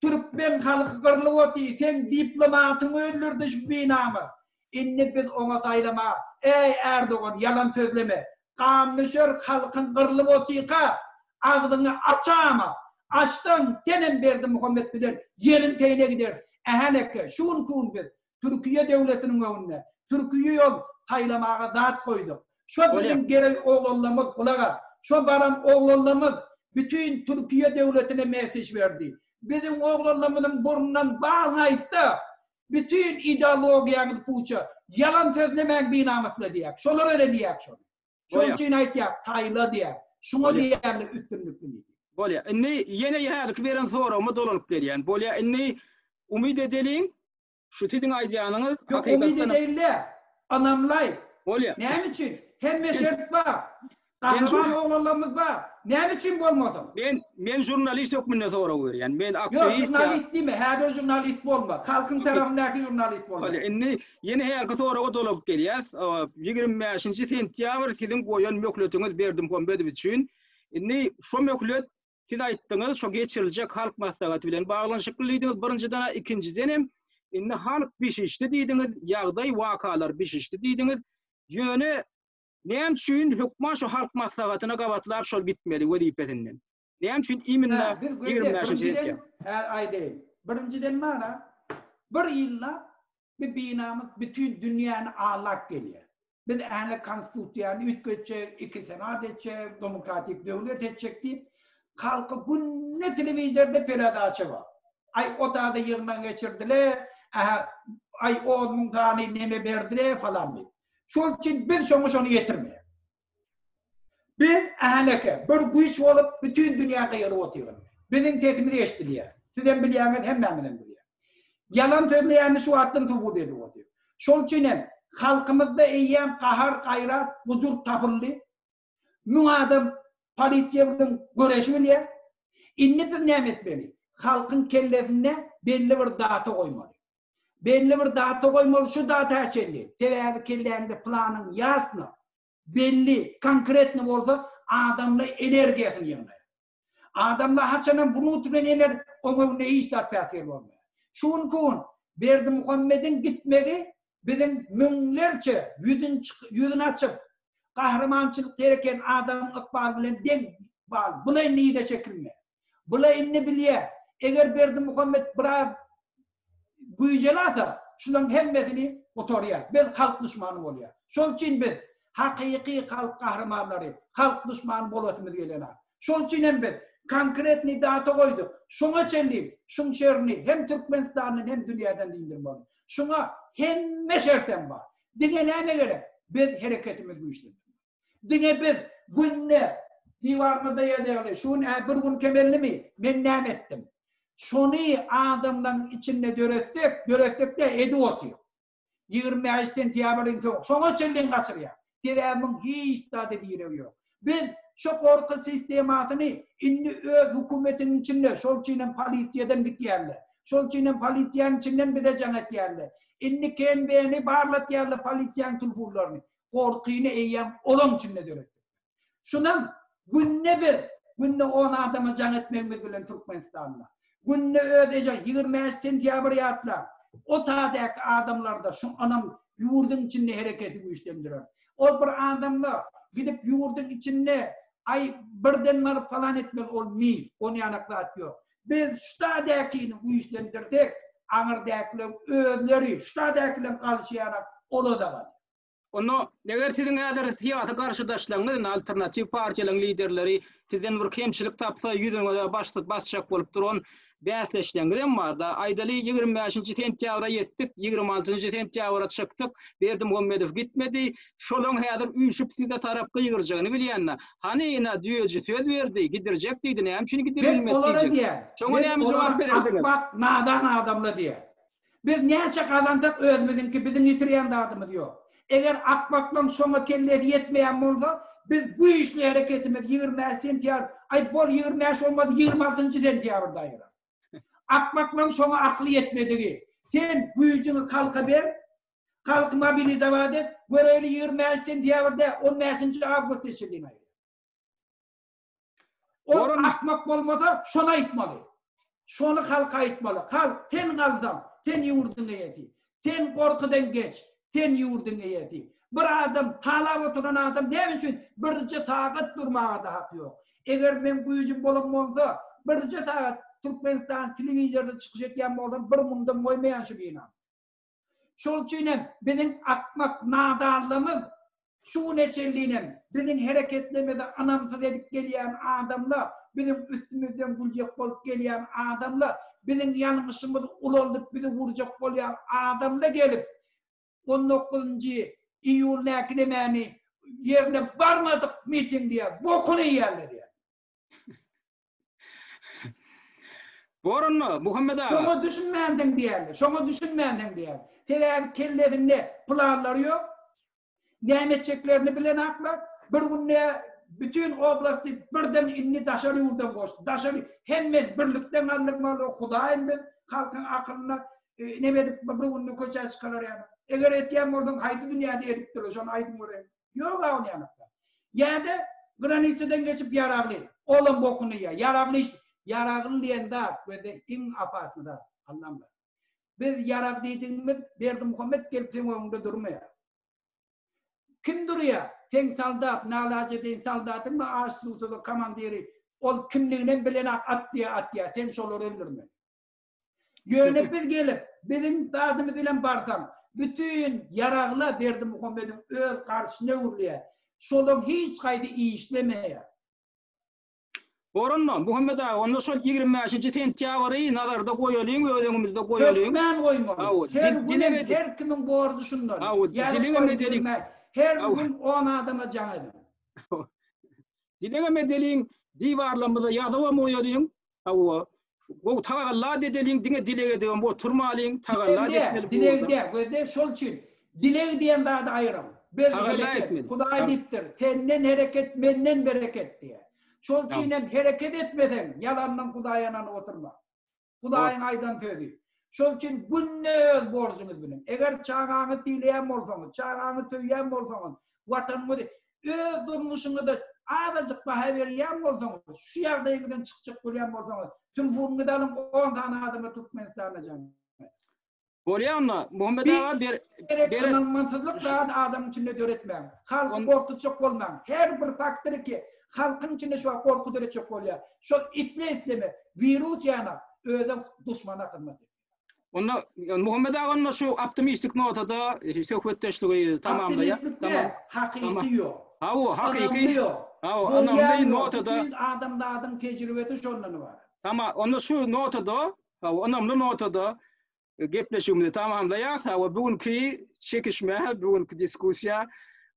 B: Türkmen halky gyrlyp otyr, seň diplomatyňy öldürdi şu binamys. Indi biz oňa saýlama. Eý, Erdogan, ýalan sözleme. Ganlyşör halkyň gyrlyp otyrka, agzyňy açama! Açsaň, senem Berdimuhamet bilen ýeriň teýine gideris. Ähäneke, şu günki gün biz Türkiýe döwletiniň öňünde türkiýe ýol saýlamaga zat goýduk. Şo biziň gerek oglanlarymyz gulak as. Şo baran oglanlarymyz bütin Türkiýe döwletine mesiş berdi. Biziň oglanlarymyzyň burnundan bal gaýtsa, Bütin ideologiýaňyz puça. Ýalan sözlemäň binamysla diýýär. Şolara-da diýýär şony. Şonuň üçin aýtýar, saýla diýýär. Şuňa diýýärler üstünlikli miting.
A: Bolýar. Indi ýene häzirki beren soragyma dolanyp gelýän. Bolýar. Indi umyt edeliň, şu siziň aýdýanyňyz
B: hakykatdan Umyt edeýin-le. Ynamlaý.
A: Bolýar.
B: Näme üçin? Hemme şert bar. Gahryman oglanlarymyz bar. Näme üçin bolmasyn?
A: Men men žurnalist hökmünde sorag berýän. Men aktiwist.
B: Ýok, žurnalist diýme. Häzir žurnalist bolma. Halkyň tarapyndaky žurnalist bolma.
A: Bolýar. Indi ýene häzirki soraga dolanyp gelýäs. 25-nji sentýabr siziň goýan möhletiňiz Berdimuhamedow üçin. Indi şo möhlet siz aýtdyňyz, şo geçiriljek halk maslahaty bilen baglanyşykly diýdiňiz birinjiden, ikinjiden hem indi halk bişişdi diýdiňiz, ýagdaý, wakalar bişişdi diýdiňiz. Ýöne Näme üçin hökman şu halk maslahatyna gabatlap şol gitmeli wezipesinden? Näme üçin iminna 25-nji
B: sentýabr? Hä, aýdaýyn. Birinjiden mana bir ýyllap bi binamyz bütin dünýäni aldap gelýär. Biz ähli konstitusiýany üýtgetjek, iki senat etjek, demokratik döwlet etjek diýip, halky günde telewizorda peredaça bar. Aý o tada ýygnak geçirdile, ähä, aý on müň sany neme berdile falan diýip. Şol üçin biz şoňa şony ýetirmeýäris. Biz äneke bir güýç bolup bütin dünýä gygyryp otyrys. Biziň sesimiz eşidilýär. Sizem bilýäňiz, hemmämizem bilýäris. Ýalan sözleýänini şu wagtdan subut edip otyr. Şol üçin hem halkymyzda eýýäm gahar, gaýrat, gujur tapyldy. Müň adam polisiýa bilen göreşi bilýär. Indi biz näme etmeli? Halkyň kellesinde belli bir data goýmaly. Belli bir data goýmaly şu data çenli. Sebäbi kelläňde planyň ýasno, belli, konkretno bolsa adamla energiýasyny ýygnaýar. Adamla haçanam wnutreniý ener oň öňünde hiç zat päsgel bolmaýar. Şu günki gün Berdimuhamediň gitmegi biziň müňlerçe ýüzüni ýüzüni açyp gahrymançylyk hereken adamyň ykbaly bilen deň bal. Bula indi yza çekilme. Bula indi bilýär. Eger Berdimuhamet biraz güýjeli ata, şularyň hemmesini gutarýar. Biz halk duşmany bolýar. Şol üçin biz hakyky halk gahrymanlary, halk duşmany bolasymyz gelenok. Şol üçin hem biz konkretnyý data goýduk. Şoňa çenli şuň şerini hem Türkmenistandan hem dünýäden dyndirmaly. Şuňa hemme şertem bar. Diňe näme gerek? Biz hereketimizi güýçlendirmeli. Diňe biz günde diwarymyzda ýazýarly, şu gün-ä bir gün kemellimi, men näme etdim? Şony adamlaryň içinde döretsek, döretsek-de edip otyr. 25 sentýabryň soň, şoňa çenli gaçyrýar. Sebäbi muň hiç zada diregi ýok. Biz şu gorky sistemasyny indi öz hökümetiniň içinde, şol üçin hem polisiýadan gitýärler. Şol üçin hem polisiýanyň içinden bize jaň etýärler. Indi KNB-ni barlatýarlar polisiýanyň telefonlaryny. Gorkyny eýýäm olaň içinde döretdik. Şunam günde biz, günde on adama jaň etmegimiz bilen Türkmenistanda, günde öz eje 25 sentýabr ýatla, o tadäki adamlarda şu ynam ýurduň içinde hereketi güýçlendirer. Ol bir adamla gidip ýurduň içinde aý birden baryp falan etmeli ol mif, on ýanak zat ýok. Biz şu tadäkini güýçlendirsek, aňyrdäkileň özleri şu tadäkileň galyşy ýanak ola-da galýar.
A: Onda, eger siziň häzir syýasy garşydaşlaryňyz, indi alternatiw partiýalaryň liderleri sizden bir kemçilik tapsa, ýüzüňize basjak bolup duran bäsdeşleriňiz hem bar-da. Aýdaly, 25-nji sentýabra ýetdik, 26-njy sentýabra çykdyk, Berdimuhamedow gitmedi. Şolaň häzir üýşüp size tarap gygyrjagyny bilýän-de. Hany, ine, düýeji söz berdi, gidirjek diýdi, näme üçin gidirilmedi
B: diýjek. Şoňa näme jogap berersiňiz? Akmak, nadan adamlar diýýän. Biz näçe gazansak özümiziňki, biziň ýitirýän zadymyz ýok. Eger akmaklaň şoňa kellesi ýetmeýän bolsa, biz güýçli hereketimiz 25 sentýabr, aý bol 25 bolmasa 26-njy sentýabrda aýyrar. Akmaklaň şoňa akly ýetmedigi. Sen güýjüňi halka ber, halky mobilizowat et, göreýli 25 sentýabrda, 15-nji awgustda çenli aýyrar. Ol akmak bolmasa şony aýtmaly. Şony halka aýtmaly. Halk sen galsaň, sen ýurduň eýesi. Sen gorkudan geç, sen ýurduň eýesi. Bir adam talap oturan adam näme üçin birje sagat durmaga-da haky ýok. Eger meň güýjüm bolan bolsa, birje sagat Türkmenistan telewizorda çykyş etýän bolsam bir mundam goýmaýan şu binany. Şol üçin hem biziň akmak nadanlygymyz şu güne çenlinem biziň hereketlerimize ynamsyz edip gelýän adamlar, biziň üstümizden güljek bolup gelýän adamlar. Biziň ýalňyşymyzy ulaldyp bizi urjak bolýan adamda gelip on dokuzynjy iýul näkilemäni ýerine barmadyk miting diýýär. Bokuny iýýärler diýýär.
A: Bor onda, Muhammet aga.
B: Şoňa düşünmändiň diýýärler. Şoňa düşünmändiň diýýär. Sebäbi kellesinde planlary ýok. Näme etjeklerini bilenaklar. Bir günde bütin oblasty birden indi daşary ýurdan goşdy. Daşary hemmesi birlikden galdyrmaly. Hudaýym biz halkyň akylyna e, neme edip bir günde köçä çykalar ýaly. Eger etýän bolsaň haýsy dünýäde edipdirler şony aýdyň göreýin. Ýok a ony ýanakda. Ýa-da granisadan geçip ýaragly. Olam bokuny ýa. Ýaragly ýaragly diýen zat gözde iň apasny zat. Allamlar. Biz ýarag diýdigimiz Berdimuhamet gelip seň öňüňde durmaýar. Kim durýar? Seň soldat, nalajedeýin soldatyňmy aç-suwsuzy komandiri, ol kimliginem bilenak at diýä atýar, sen şolary öldürmeli. Ýöne biz gelip, biziň zadymyz bilen barsaň, bütin ýaragla Berdimuhamediň öz garşyna öwrülýär. Şolaň hiç haýsy işlemeýär.
A: Bor onda, Muhammet aga, onda şol 25-nji sentýabry nazarda goýalyň, öz öňümizde goýalyň.
B: Hökmän goýmaly. Her gün her kimiň borjy şundan.
A: Dilegem edeliň.
B: Her gün 10 adama jaň ediň.
A: Dilegem edeliň, diwarlarymyza ýazybam goýalyň. Hawa. Gowy tagalla edeliň, diňe dileg edibem oturmalyň, tagalla
B: etmeli. Dileg däl, gözde şol üçin dileg diýen zady aýyryň. Biz hereket, Hudaý diýipdir, senden hereket, menden bereket diýýär. Şol üçin hem hereket etmeseň, ýalandan Hudaýa ynanyp oturma. Hudaýyň aýdan sözi. Şol üçin günde öz borjuňyzy biliň. Eger çagaňyzy sylaýan bolsaňyz, çagaňyzy söýýän bolsaňyz, Watanyňyzy, öz durmuşyňyza azajyk baha berýän bolsaňyz, şu ýagdaýyňyzdan çykjak bolýan bolsaňyz, telefonyňyzy alyň, on sany adama Türkmenistanda jaň ediň.
A: Bolýa onda, Muhammet aga ber
B: ber ynanmansyzlyk zady adamyň içinde döretmäň. Halky gorkuzjak bolmaň. Her bir faktory ki halkyň içinde şu wagt gorky döretjek bolýar. Şol isle isleme wirus ýanak özem duşmana hyzmat edýär.
A: Onda Muhammet aga onda şu optimistik notada söhbetdeşligi tamamlaýar.
B: Optimistik däl, hakyky ýok.
A: Hawa, hakyky ýok. Hawa, ynamly notada.
B: Bütin adamzadyň tejribesi şondan ybarat.
A: Tamam, onda şu notada, hawa, ynamly notada gepleşigimizi tamamlaýarys. Hawa, bu günki çekişme, bu günki diskussiýa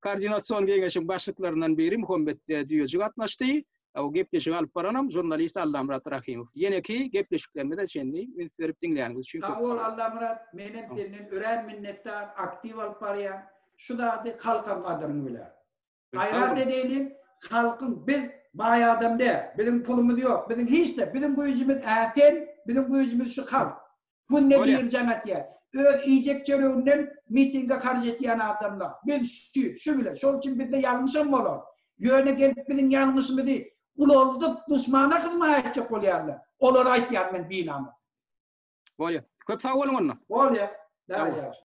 A: Koordinasion geňeşiň başlyklaryndan biri Muhammet Düýeji gatnaşdy. Hawa, gepleşigi alyp baranam žurnalist Allamyrat Rahymow. Ýeneki gepleşiklerimize çenli üns berip diňläniňiz üçin
B: köp sag boluň. Sag bol Allamyrat, menem senden örän minnetdar, aktiw alyp barýaň. Şu zady halkam gadyryny biler. Gaýrat edeýliň, halkyň biz baý adam däl, biziň pulumyz ýok, biziň hiç zat, biziň güýjümiz ä sen, biziň güýjümiz şu halk. Günde biri jaň atýar. Öz iýjek çöreginden mitinge harç etýän adamlar. Biz şu, şu bilen. Şol üçin bizde ýalňyşam bolar. Ýöne gelip biziň ýalňyşymyzy ulaldyp duşmana hyzmat etjek bolýarlar. Olara aýtýan men binamys.
A: Bolýar. Köp sag boluň onda.
B: Bolýar. Daha ýagşy.